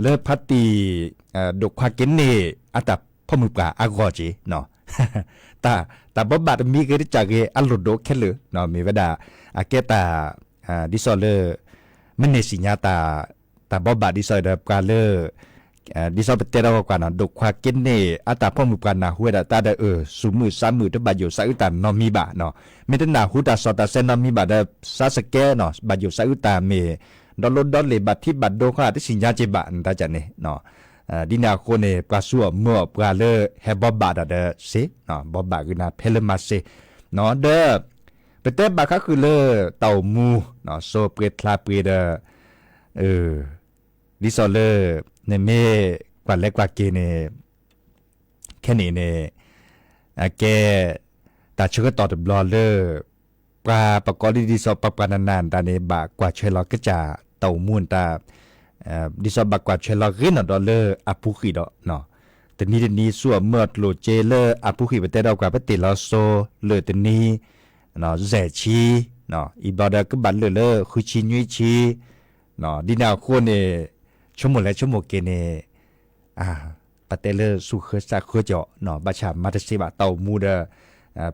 လၢဖါတံၢ် ဒိၣ်ခွါက့န့ၣ် အတၢ်ဖီၣ်မုၢ်ပှၢ်အဂီၢ်က့ၤ တၢ်ဘိးဘၣ်တမံၤဂ့ၤတကးဂ့ၤ အလိၣ်ဒိၣ်ခဲလၢာ်, မ့ၢ်ဝဲဒၣ် အကဲတၢ် ဒ်သိးလၢ မ့ၢ်န့ၢ်စံၣ်ညါတၢ် တၢ်ဘိးဘၣ်ဒ်သိးဒီးပှၤလၢ ဒ်သိးပတဲထီၣ်ကွၢ်ကွၢ်နီၤ ဒိၣ်ခွါက့န့ၣ် အတၢ်ဖီၣ်မုၢ်ပှၢ်နၢ်ဟူဝဲဒၣ်တၢ်ဒီး အၢ စူၤမုၢ်ဆါမုၢ် တဘၣ်ယိၣ်စးအုးတၢ်နီတမံၤဘၣ်, မ့ၢ်တနၢ်ဟူတၢ်စီၣ်တၢ်ဆဲနီတမံၤဘၣ်ဒီး စးစကဲနီၤ ဘၣ်ယိၣ်စးအုးတၢ်မ့ၢ် ဒီလိဒီလ့ၣ် ဘၣ်ထံဘၣ်ဒိခီ တသ့ၣ်ညါက့ၤဘၣ် နတၢ်န့ၣ် ဒ်န့ၣ်အဃိန့ၣ် ပှၤစူၤအီၣ်မၢအီၣ်ပှၤလၢဟဲဘိးဘၣ်တၢ်ဒီးစ့ၢ်, ဘိးဘၣ်ဂ့ၤနၤဖဲလၢမၤစ့ၢ်, ဒီး ပတဲဘၣ်ဃးဃုာ်လၢ တၢ်အိၣ်မူ စိပှ့ၤချါပှ့ၤဒီး ဒ်သိးလၢ နမ့ၢ်ကွၢ်လဲၤကွၢ်က့ၤန့ၣ် ခဲန့ၣ်န့ၣ် အကဲ တၢ်ဆၢကတီၢ်တဘျီလၢ ပှၤပကိးဒ်ဒ်သိးပှၤပှၤနၤနၤတၢ်န့ၣ် ဘၣ်ကွၢ်ထွဲလီၤကစၢ်တၢ်အိၣ်မူတၢ် ဒ်သိးဘၣ်ကွၢ်ထွဲလီၤဂ့ၤနီၢ်ဒီးလၢအပူၤဃံးဒီး တနံၤတနံၤ စူၤအီၣ်မၢအီၣ်ကျိၣ်စ့လၢအပူၤဃံး ပတဲဒီးကွၢ်ပတ့ၢ်လီၤစိၤ လၢတနံၤ စဲးဆံ အံၤဘျီဒီးကဘၣ်လၢာ်လၢဃုဆံနွံဆံ ဒ်န့ၣ်အဃိန့ၣ် ဆိကမိၣ်လဲၤဆိကမိၣ်က့ၤန့ၣ် ပတဲလၢဆူၣ်ဃၢစၢ်ဃၢကီး ဘၣ်ဆၣ်မၤတစ့ဘၣ်တၢ်အိၣ်မူဒီး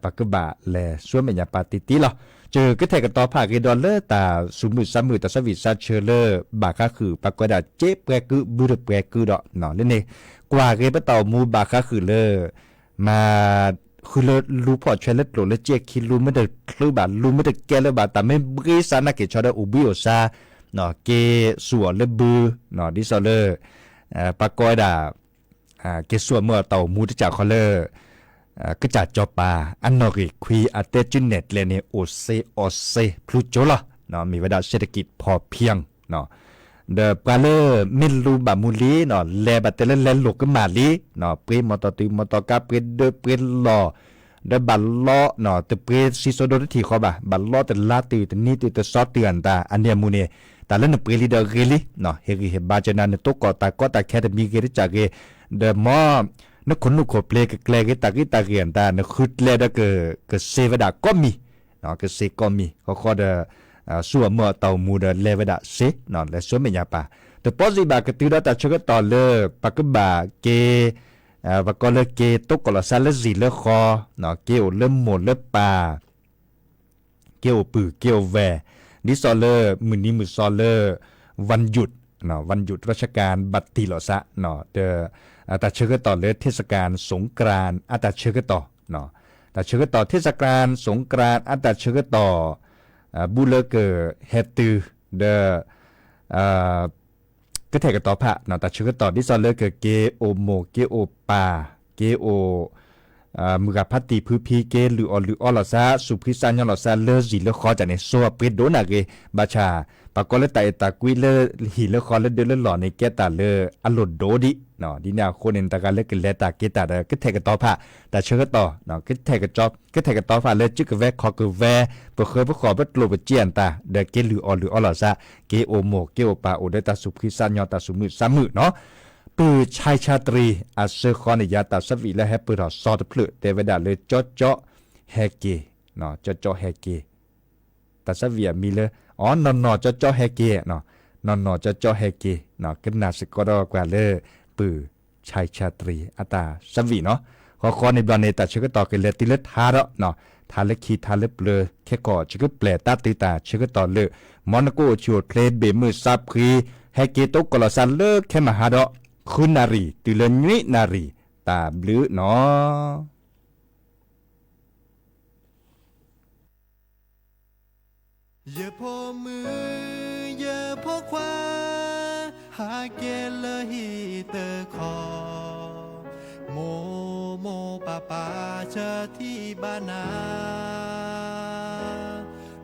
ပကဘၣ်လဲၤဆူမဲာ်ညါပာ်တံၢ်တံၢ်လီၤ. ကကဲထီၣ်ကတီၤဖးဂ့ၤဒီးလၢတၢ်စူၤမုၢ်ဆါမုၢ် တၢ်သးဝံၣ်စးဆၢလၢ ဘၣ်ဃးဃုာ် ပှၤကွဲးဒၣ်စ့ပှဲၤကု ဘုတပှဲၤကုဒီး လၢန့ၣ် ကွၢ်ဂ့ၤပတၢ်အိၣ်မူဘၣ်ဃးဃုာ်လၢ မၤ ဃုလၢလူဖီၣ်ဆွဲလၢကျိာ်လၢကဲခံ လူမ့ၢ်တချုးဘၣ် လူမ့ၢ်တကဲလၢၤဘၣ် တၢ်မ့ၢ်ဘှ့စါနာ်က့ၤဆီဒီးအိၣ်ဘှံးအိၣ်စါ က့ၤစူၢ်အီၤလၢဘု ဒ်သိးလၢ ပှၤကိးဝဲဒၣ် က့ၤစူၢ်အီၤမၢအီၤတၢ်အိၣ်မူတစးခီလၢ ကစၢ်စီၤပၤ အနီၣ်ဂံၢ်ခွံအတဲကုနဲၣ်ကျဲန့ၣ် အိၣ်စ့အီၣ်စ့ ဖျူကၠိလီၤ. မ့ၢ်ဝဲဒၣ် เศรษฐกิจพอเพียง ဒီးပှၤလၢမ့ၢ်လူၤဘၣ်မူလံ လဲၤဘၣ်တဲလၢလဲၤလိာ်ကမၣ်လံ ပှ့ၤမီတီၤတုၤမီတီၤကါ ပှ့ၤဒၢပှ့ၤလီၢ် ဒီးဘၣ်လီ တပှ့ၤစံစိဒိတထံၣ်ဃီဘၣ် ဘၣ်လီတလါတုၤတနံၤတုၤတသီတုၤအတၢ် အန့ၣ်အမူန့ၣ် တၢ်လၢနပှ့ၤလံဒီးဂ့ၤလံ ဟ့ၣ်ဂံၢ်ဟ့ၣ်ဘါကနၤ နတိၢ်ကီၢ်တၢ်ကီတၢ်ခဲတမံၤဂ့ၤတစးဂ့ၤ ဒီးမ် နခိၣ်နူာ်ခိၣ်ပျ့ၤကကျဲၤဂ့ၤ တၢ်ဂ့ၤတၢ်ဂ့ၤအတၢ် နဃုကျဲဒီးကစ့ဝဲဒၣ်ကိးမံၤ ကစ့ကိးမံၤ ဃီဃီဒီး စူၢ်အီၤမၢအီၤတၢ်အိၣ်မူဒီးလဲၤဝဲဒၣ်စ့ လဲၤဆူမဲာ်ညါပၢ် တပီၢ်စံးဘၣ်ကတုၤဒီးတၢ်ဆၢကတီၢ်လၢ ပကဘၣ်က့ၤ ပှၤကိးလၢက့ၤတိၢ်ကီၢ်လီၤစၢ်လၢစံၣ်လၢဃီ က့ၤအိၣ်လၢမိၢ်လၢပၢ် က့ၤအိၣ်ပုၢ်က့ၤအိၣ်ဝဲၢ် ဒ်သိးလၢမုၢ်နံၤမုၢ်သီလၢ วันหยุด วันหยุดราชการ ဘၣ်တံၢ်လီၤစၢ် ဒီး တၢ်ဆၢကတီၢ်လၢ เทศกาลสงกรานต์ အတၢ်ဆၢကတီၢ် တၢ်ဆၢကတီၢ် เทศกาลสงกรานต์ အတၢ်ဆၢကတီၢ် ဘူးလၢကဟဲတုၤ ဒီး ကထဲးကတီၤဖး တၢ်ဆၢကတီၢ် ဒ်သိးလၢကက့ၤအိၣ်မိၢ်က့ၤအိၣ်ပၢ် က့ၤအိၣ် မုၢ်ဂၤဖးတံၢ်ဖုဖံ က့ၤလုၢ်အီၣ်လုၢ်အီလီၤစၢ် သူၣ်ဖှံသးညီလီၤစၢ်လၢစံၣ်လၢဃီတၢ်န့ၣ် စိၤအပှ့ၤဒိၣ်နၢ်ဂ့ၤ ဘၣ်ဆၣ် ပှၤကိးလၢတၢ်အဲၣ်တၢ်ကွံလၢဟံၣ်လၢဃီလၢဒၢလၢလီၢ်န့ၣ် ကဲတၢ်လၢအလိၣ်ဒိၣ်ဒံး ဒ်န့ၣ်အဃိန့ၣ် တဂၤလၢကလဲၤတၢ်က့ၤတၢ်ဒီး ကထဲးကတီၤဖး တၢ်ဆၢကတီၢ် ကထဲးကတီၤဖးလၢ ကၠူကဝဲၤခီၣ်ကဝဲၤ ပဃၢၤပဃီၣ် ပကျိၣ်ပစ့အတၢ် ဒီးက့ၤလုၢ်အီၣ်လုၢ်အီလီၤစၢ် က့ၤအိၣ်မိၢ်က့ၤအိၣ်ပၢ် အိၣ်ဒီးတၢ်သူၣ်ဖှံသးညီ တၢ်သူၣ်မုာ်သးမုာ်နီၤ ပုၢ်ဆါဆါတရံး အဆၢဃီန့ၣ်ယၤ တၢ်ဆၢဝံၣ်လၢဟဲပၢၢ်ထီၣ်စီတဖျၢၣ် တဲဝဲဒၣ်လၢ ကၠီကၠီဟဲက့ၤ ကၠီကၠီဟဲက့ၤ တၢ်ဆၢဝံၣ်အမံၤလၢ အီ နီၢ်နီၢ်ကၠီကၠီဟဲက့ၤ နီၢ်နီၢ်ကၠီကၠီဟဲက့ၤ ကနၣ်စ့ၢ်ကီးဒီးကွၢ်လၢ ပုၢ်ဆါဆါတရံး အတၢ်ဆၢဝံၣ်နီၤ ဃီဃီန့ၣ်ဘျီန့ၣ် တၢ်ဆၢကတီၢ်ကလဲၤတုၤလၢထါဒီး ထါလၢခံထါလၢပျၢၤ ခဲကီၢ် ယကပျဲၢ်တၢ်တုၤတၢ်ဆၢကတီၢ်လၢ မ်နကအိၣ်ဆူၣ်အိၣ်ချ့ ဘ့ၣ်မုၢ်သးဖှံ ဟဲက့ၤတိၢ်ကီၢ်လီၤစၢ်လၢခဲမဟါဒီး ဃုနၣ်ရံၣ် တုၤလၢနွံနၣ်ရံၣ် တၢ်ဘျုးနီၤ ယဖိမုၣ်ယဖိခွါ ဟးက့ၤလၢဟံၣ်တခီ, မိၢ်မိၢ်ပၢ်ပၢ်ဆၢထံၣ်ဘၣ်နၤ,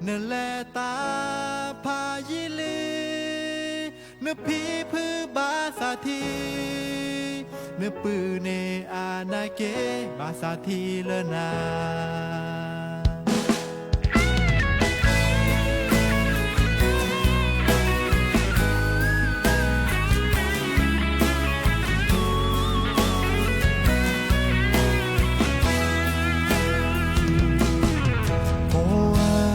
နလဲၤတၢ်ဖးယံာ်လံ နဖံဖုဘၣ်သးထံ, နပုၢ်န့ၣ်အါနာ်က့ ဘၣ်သးထံလၢနၤ. ဖိဧၢ,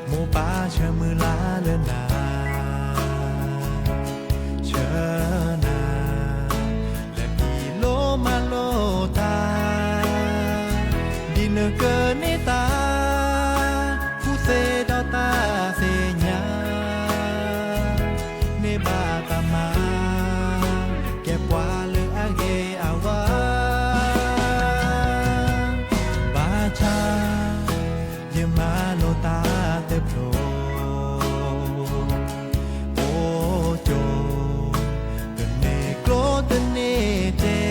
မိၢ်ပၢ်ဆၢမုၢ်လၢ်လၢနၤ, ဆၢနၤ လဲၤဖံးလိမၤလိတၢ်, ဒ်နကန့ၢ်တၢ် ကူၣ်သ့ဒီးတၢ်သ့ၣ်ညါ, န့ၢ်ဘၣ်တၢ်မၤ ကဲပှၤလၢအဂ့ၤအဝါ, ဘၣ်ဆၣ် ယမၤလိတၢ်တဖျိ အိၣ်ကၠိ တန့ၢ်ကျိတန့ၢ်စ့,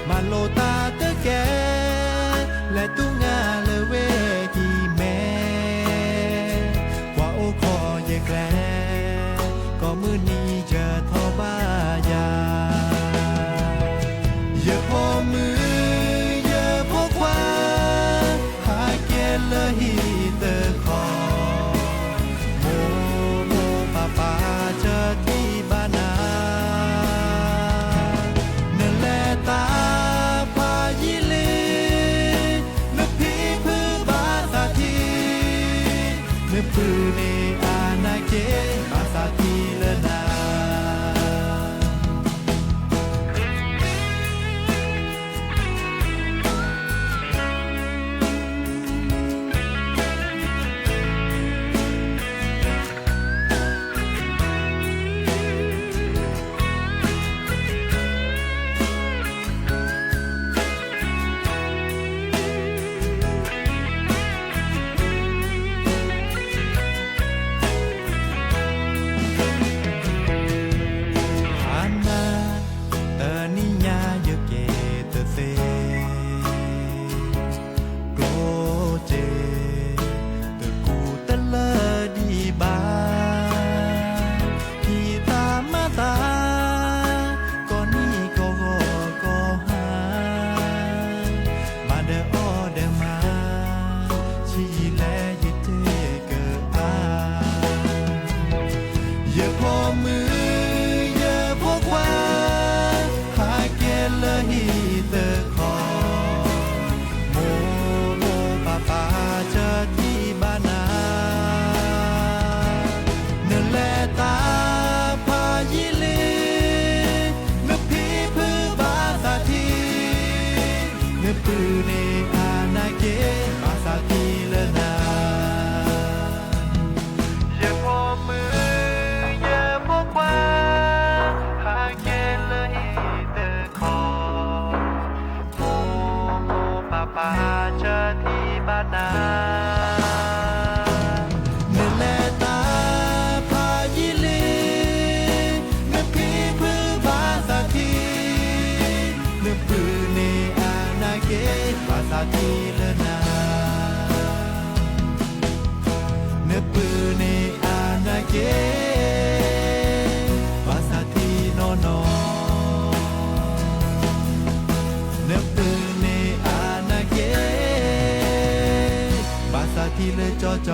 မၤလိတၢ်တကဲ လဲၤတူၢ်ငါလၢဝ့ၢ်ကံၢ်မဲ, ကွၢ်အိၣ်ခိးယဲၢ်ကျဲ ကိးမုၢ်နံၤယထီၣ်ဘၣ်ယၤ, ယဖိမုၣ်ယဖိခွါ ဟးက့ၤလၢဟံၣ်တခီ, မိၢ်မိၢ်ပၢ်ပၢ်ဆၢထံၣ်ဘၣ်နၤ, နလဲၤတၢ်ဖးယံာ်လံ နဖံဖုဘၣ်သးထံ, နပုၢ်န့ၣ်အါနာ်က့ ဘၣ်သးထံလၢနၤ. ဒီး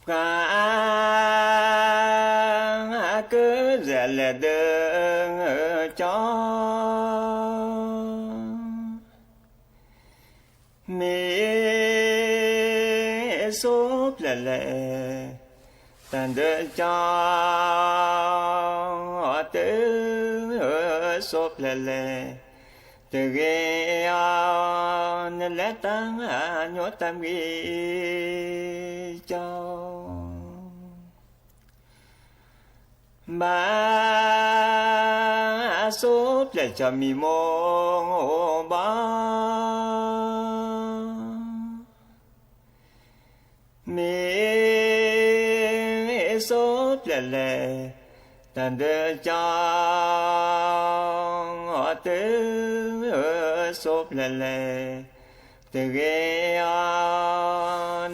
ပှၤ ကလဲၤဒၢကၠီ မ့ၢ်စိဖျဲးလဲၣ်, တၢ်ဒၢကၠီ တစိဖျဲးလဲၣ်, တဂ့ၤအီၤ နလဲၤတၢ်ညိတၢ်ဘှံးကၠီ ဘၣ် အစိဖျဲးကၠီမံၤမိၢ်ဘၣ် မ့ၢ်စိဖျဲးလဲၣ်, တၢ်ဒၢကၠီ တစိဖျဲးလဲၣ်, တဂ့ၤအီၤ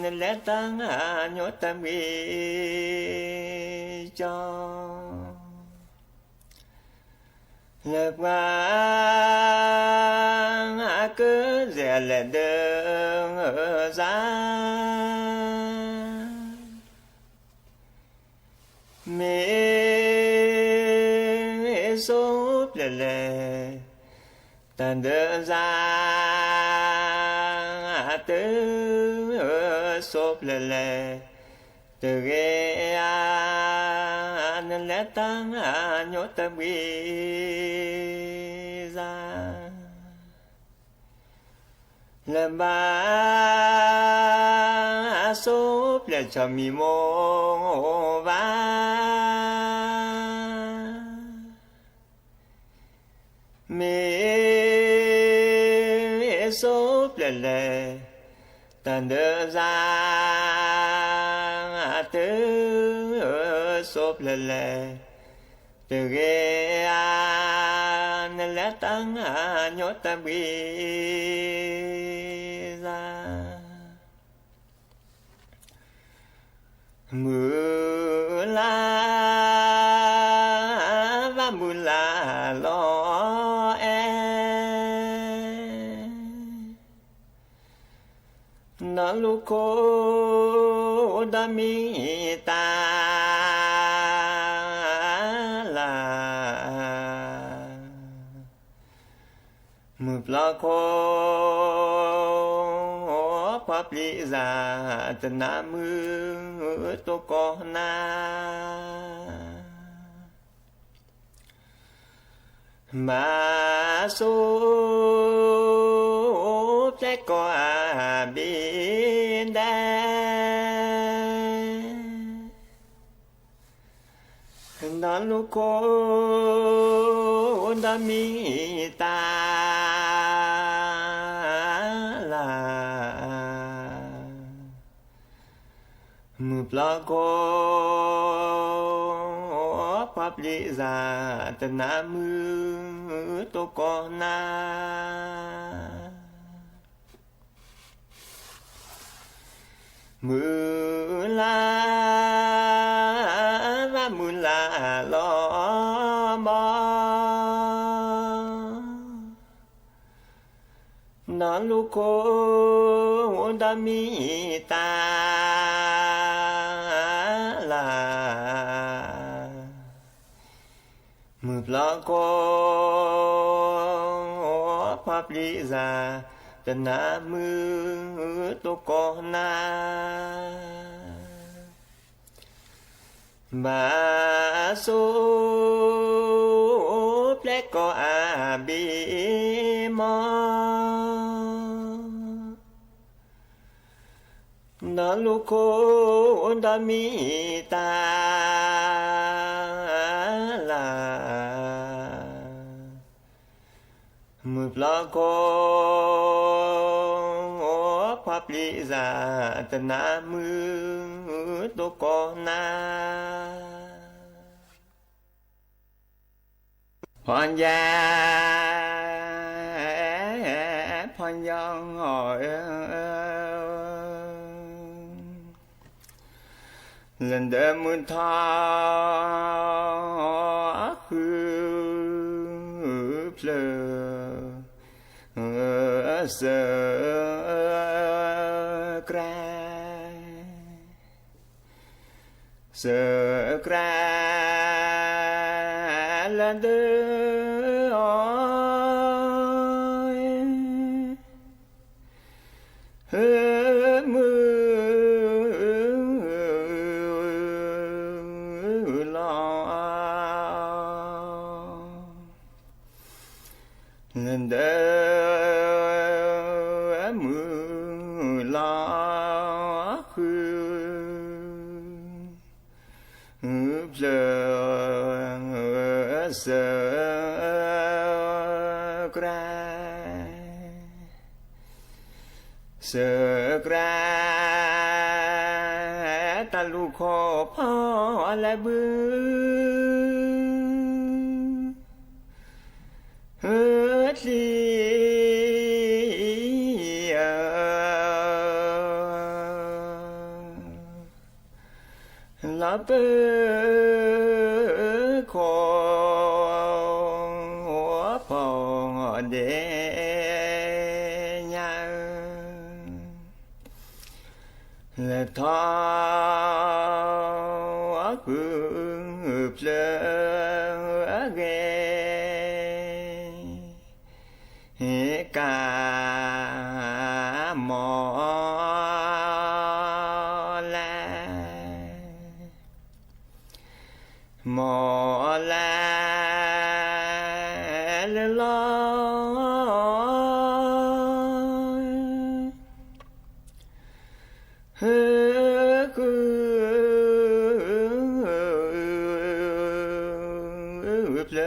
နလဲၤတၢ်ညိတၢ်ဘှံးကၠီ လၢပှၤ ကလဲၤဒၢကၠီ မ့ၢ်စိဖျဲးလဲၣ်, တၢ်ဒၢကၠီ တစိဖျဲးလဲၣ်, တဂ့ၤအီၤ နလဲၤတၢ်ညိတၢ်ဘှံးကၠီ လၢဘၣ် အစိဖျဲးကၠီမံၤမိၢ်ဘၣ် မ့ၢ်စိဖျဲးလဲၣ်, တၢ်ဒၢကၠီ တစိဖျဲးလဲၣ်, တဂ့ၤအီၤ နလဲၤတၢ်ညိတၢ်ဘှံးကၠီ မုၢ်လၢ် ဘၣ်မုၢ်လၢ်လီၤအဲၣ်, နီၢ်လူၤခိၣ် ဒီးမံတၢ်လၢ် မုၢ်ပျီခိၣ် ပှၤပျံၤစၢ် တနၢ်မုာ် တိကိးနၤ ဘၣ်ဆိ ဖျဲၣ်ကိးအဘ့ၣ်ဒဲး ဒီးလူၤခိၣ် ဒီးမံတၢ်လၢ် မုၢ်ပျီခိၣ် ပှၤပျံၤစၢ် တနၢ်မုာ် တိကိးနၤ မုၢ်လၢ် ဘၣ်မုၢ်လၢ်လီၤဘီ ဒီးလူၤခိၣ် ဒီးမံတၢ်လၢ် မုၢ်ပျီခိၣ် ပှၤပျံၤစၢ် တနၢ်မုာ် တိကိးနၤ ဘၣ်ဆိ ဖျဲၣ်ကိးအဘ့ၣ်မီၢ် ဒီးလူၤခိၣ် ဒီးမံတၢ်လၢ် မုၢ်ပျီခိၣ် ပှၤပျံၤစၢ် တနၢ်မုာ် တိကိးနၤ ဖီညါ, ဖီညါဧၢ, လၢဒၢမုၢ်ထီၣ် ဃုဖျၢၣ် စၢကြၢး စၢကြၢး လၢဒၢအီၤ မုၢ်လီၤ လၢဒၢမုၢ်လီၤဃု ဖျၢၣ် စၢကြၢး စၢကြၢး တၢ်လူၢ်ခိၣ်ဖီလဲၣ်ဘု ချံ လီၤပၢခိၣ် ဖီဒဲးညါ လၢထီၣ် ဃုဖျၢၣ်ဂ့ၤ ကါ မီၢ်လဲၣ် မီၢ်လဲၣ် လၢလီၤ ဃု ဖျၢ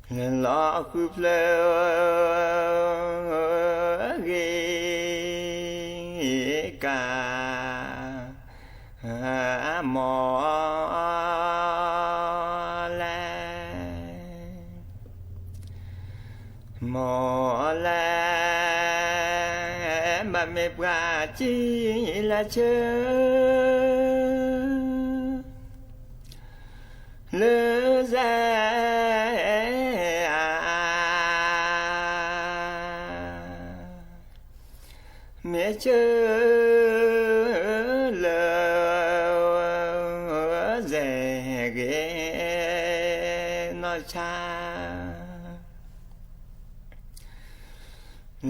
ၣ် လၢလီၤဃုဖျၢၣ်ဂ့ၤ ကါ မီၢ်လဲၣ် မီၢ်လဲၣ် ဘၣ်မ့ၢ်ပှၤစံးလၢဆၢ လၢစဲ မ့ၢ်ဆၢ လၢ စဲဂ့ၤ နီၢ်ဆါ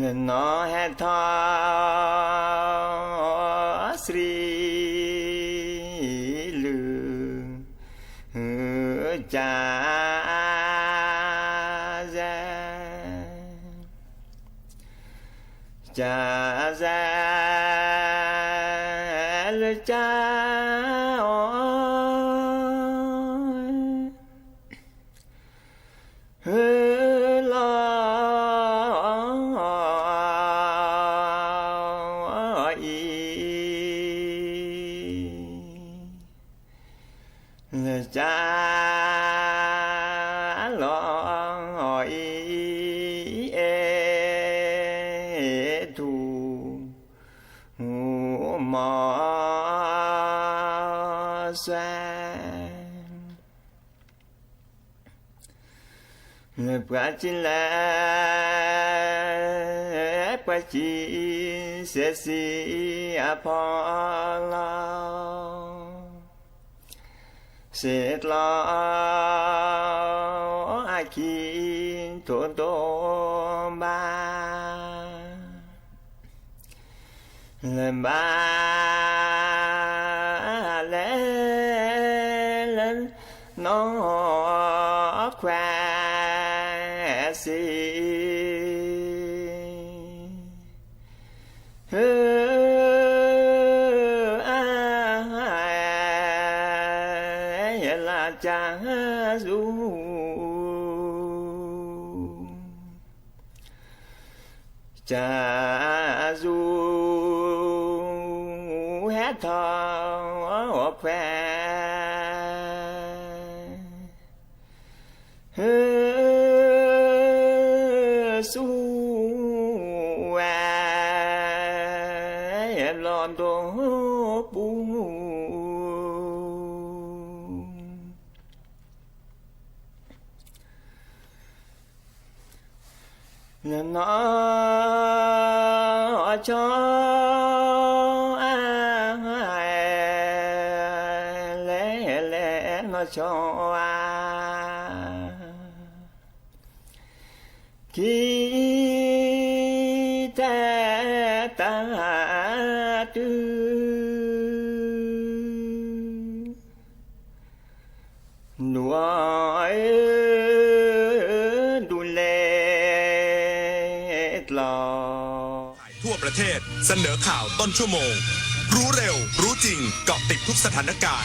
လၢနီၢ်ဟဲထီၣ် စံး လုၢ် ကၢ စဲ ကၢ စဲ လၢကၢ အီ လီၤ အံၤ လၢကၢ လီၤ အံၤ အဲ ထူ မီၢ် စွဲ လၢပှၤစံးလဲၣ် ပှၤစံး စဲးစံး အဖီလီၤ စဲးကျီ အခံ ထိၣ်တိဘၣ် လၢဘၣ်လဲၣ် လၢနီၢ်ခွါစံး အါ ယလၢကၢ စူ ကၢ စူ ဟဲထီၣ် ဖဲ နီၢ်ဆီ လဲၤလဲၤနီၢ်ဆီဧါ, ကံၢ်တၢ်တၢ်တုၤ ဒူၣ်အီၤဧၢ, ဒူၣ်လဲၤကျီၢ်. ทั่วประเทศ เสนอข่าวต้นชั่วโมง รู้เร็ว รู้จริง เกาะติดทุกสถานการณ์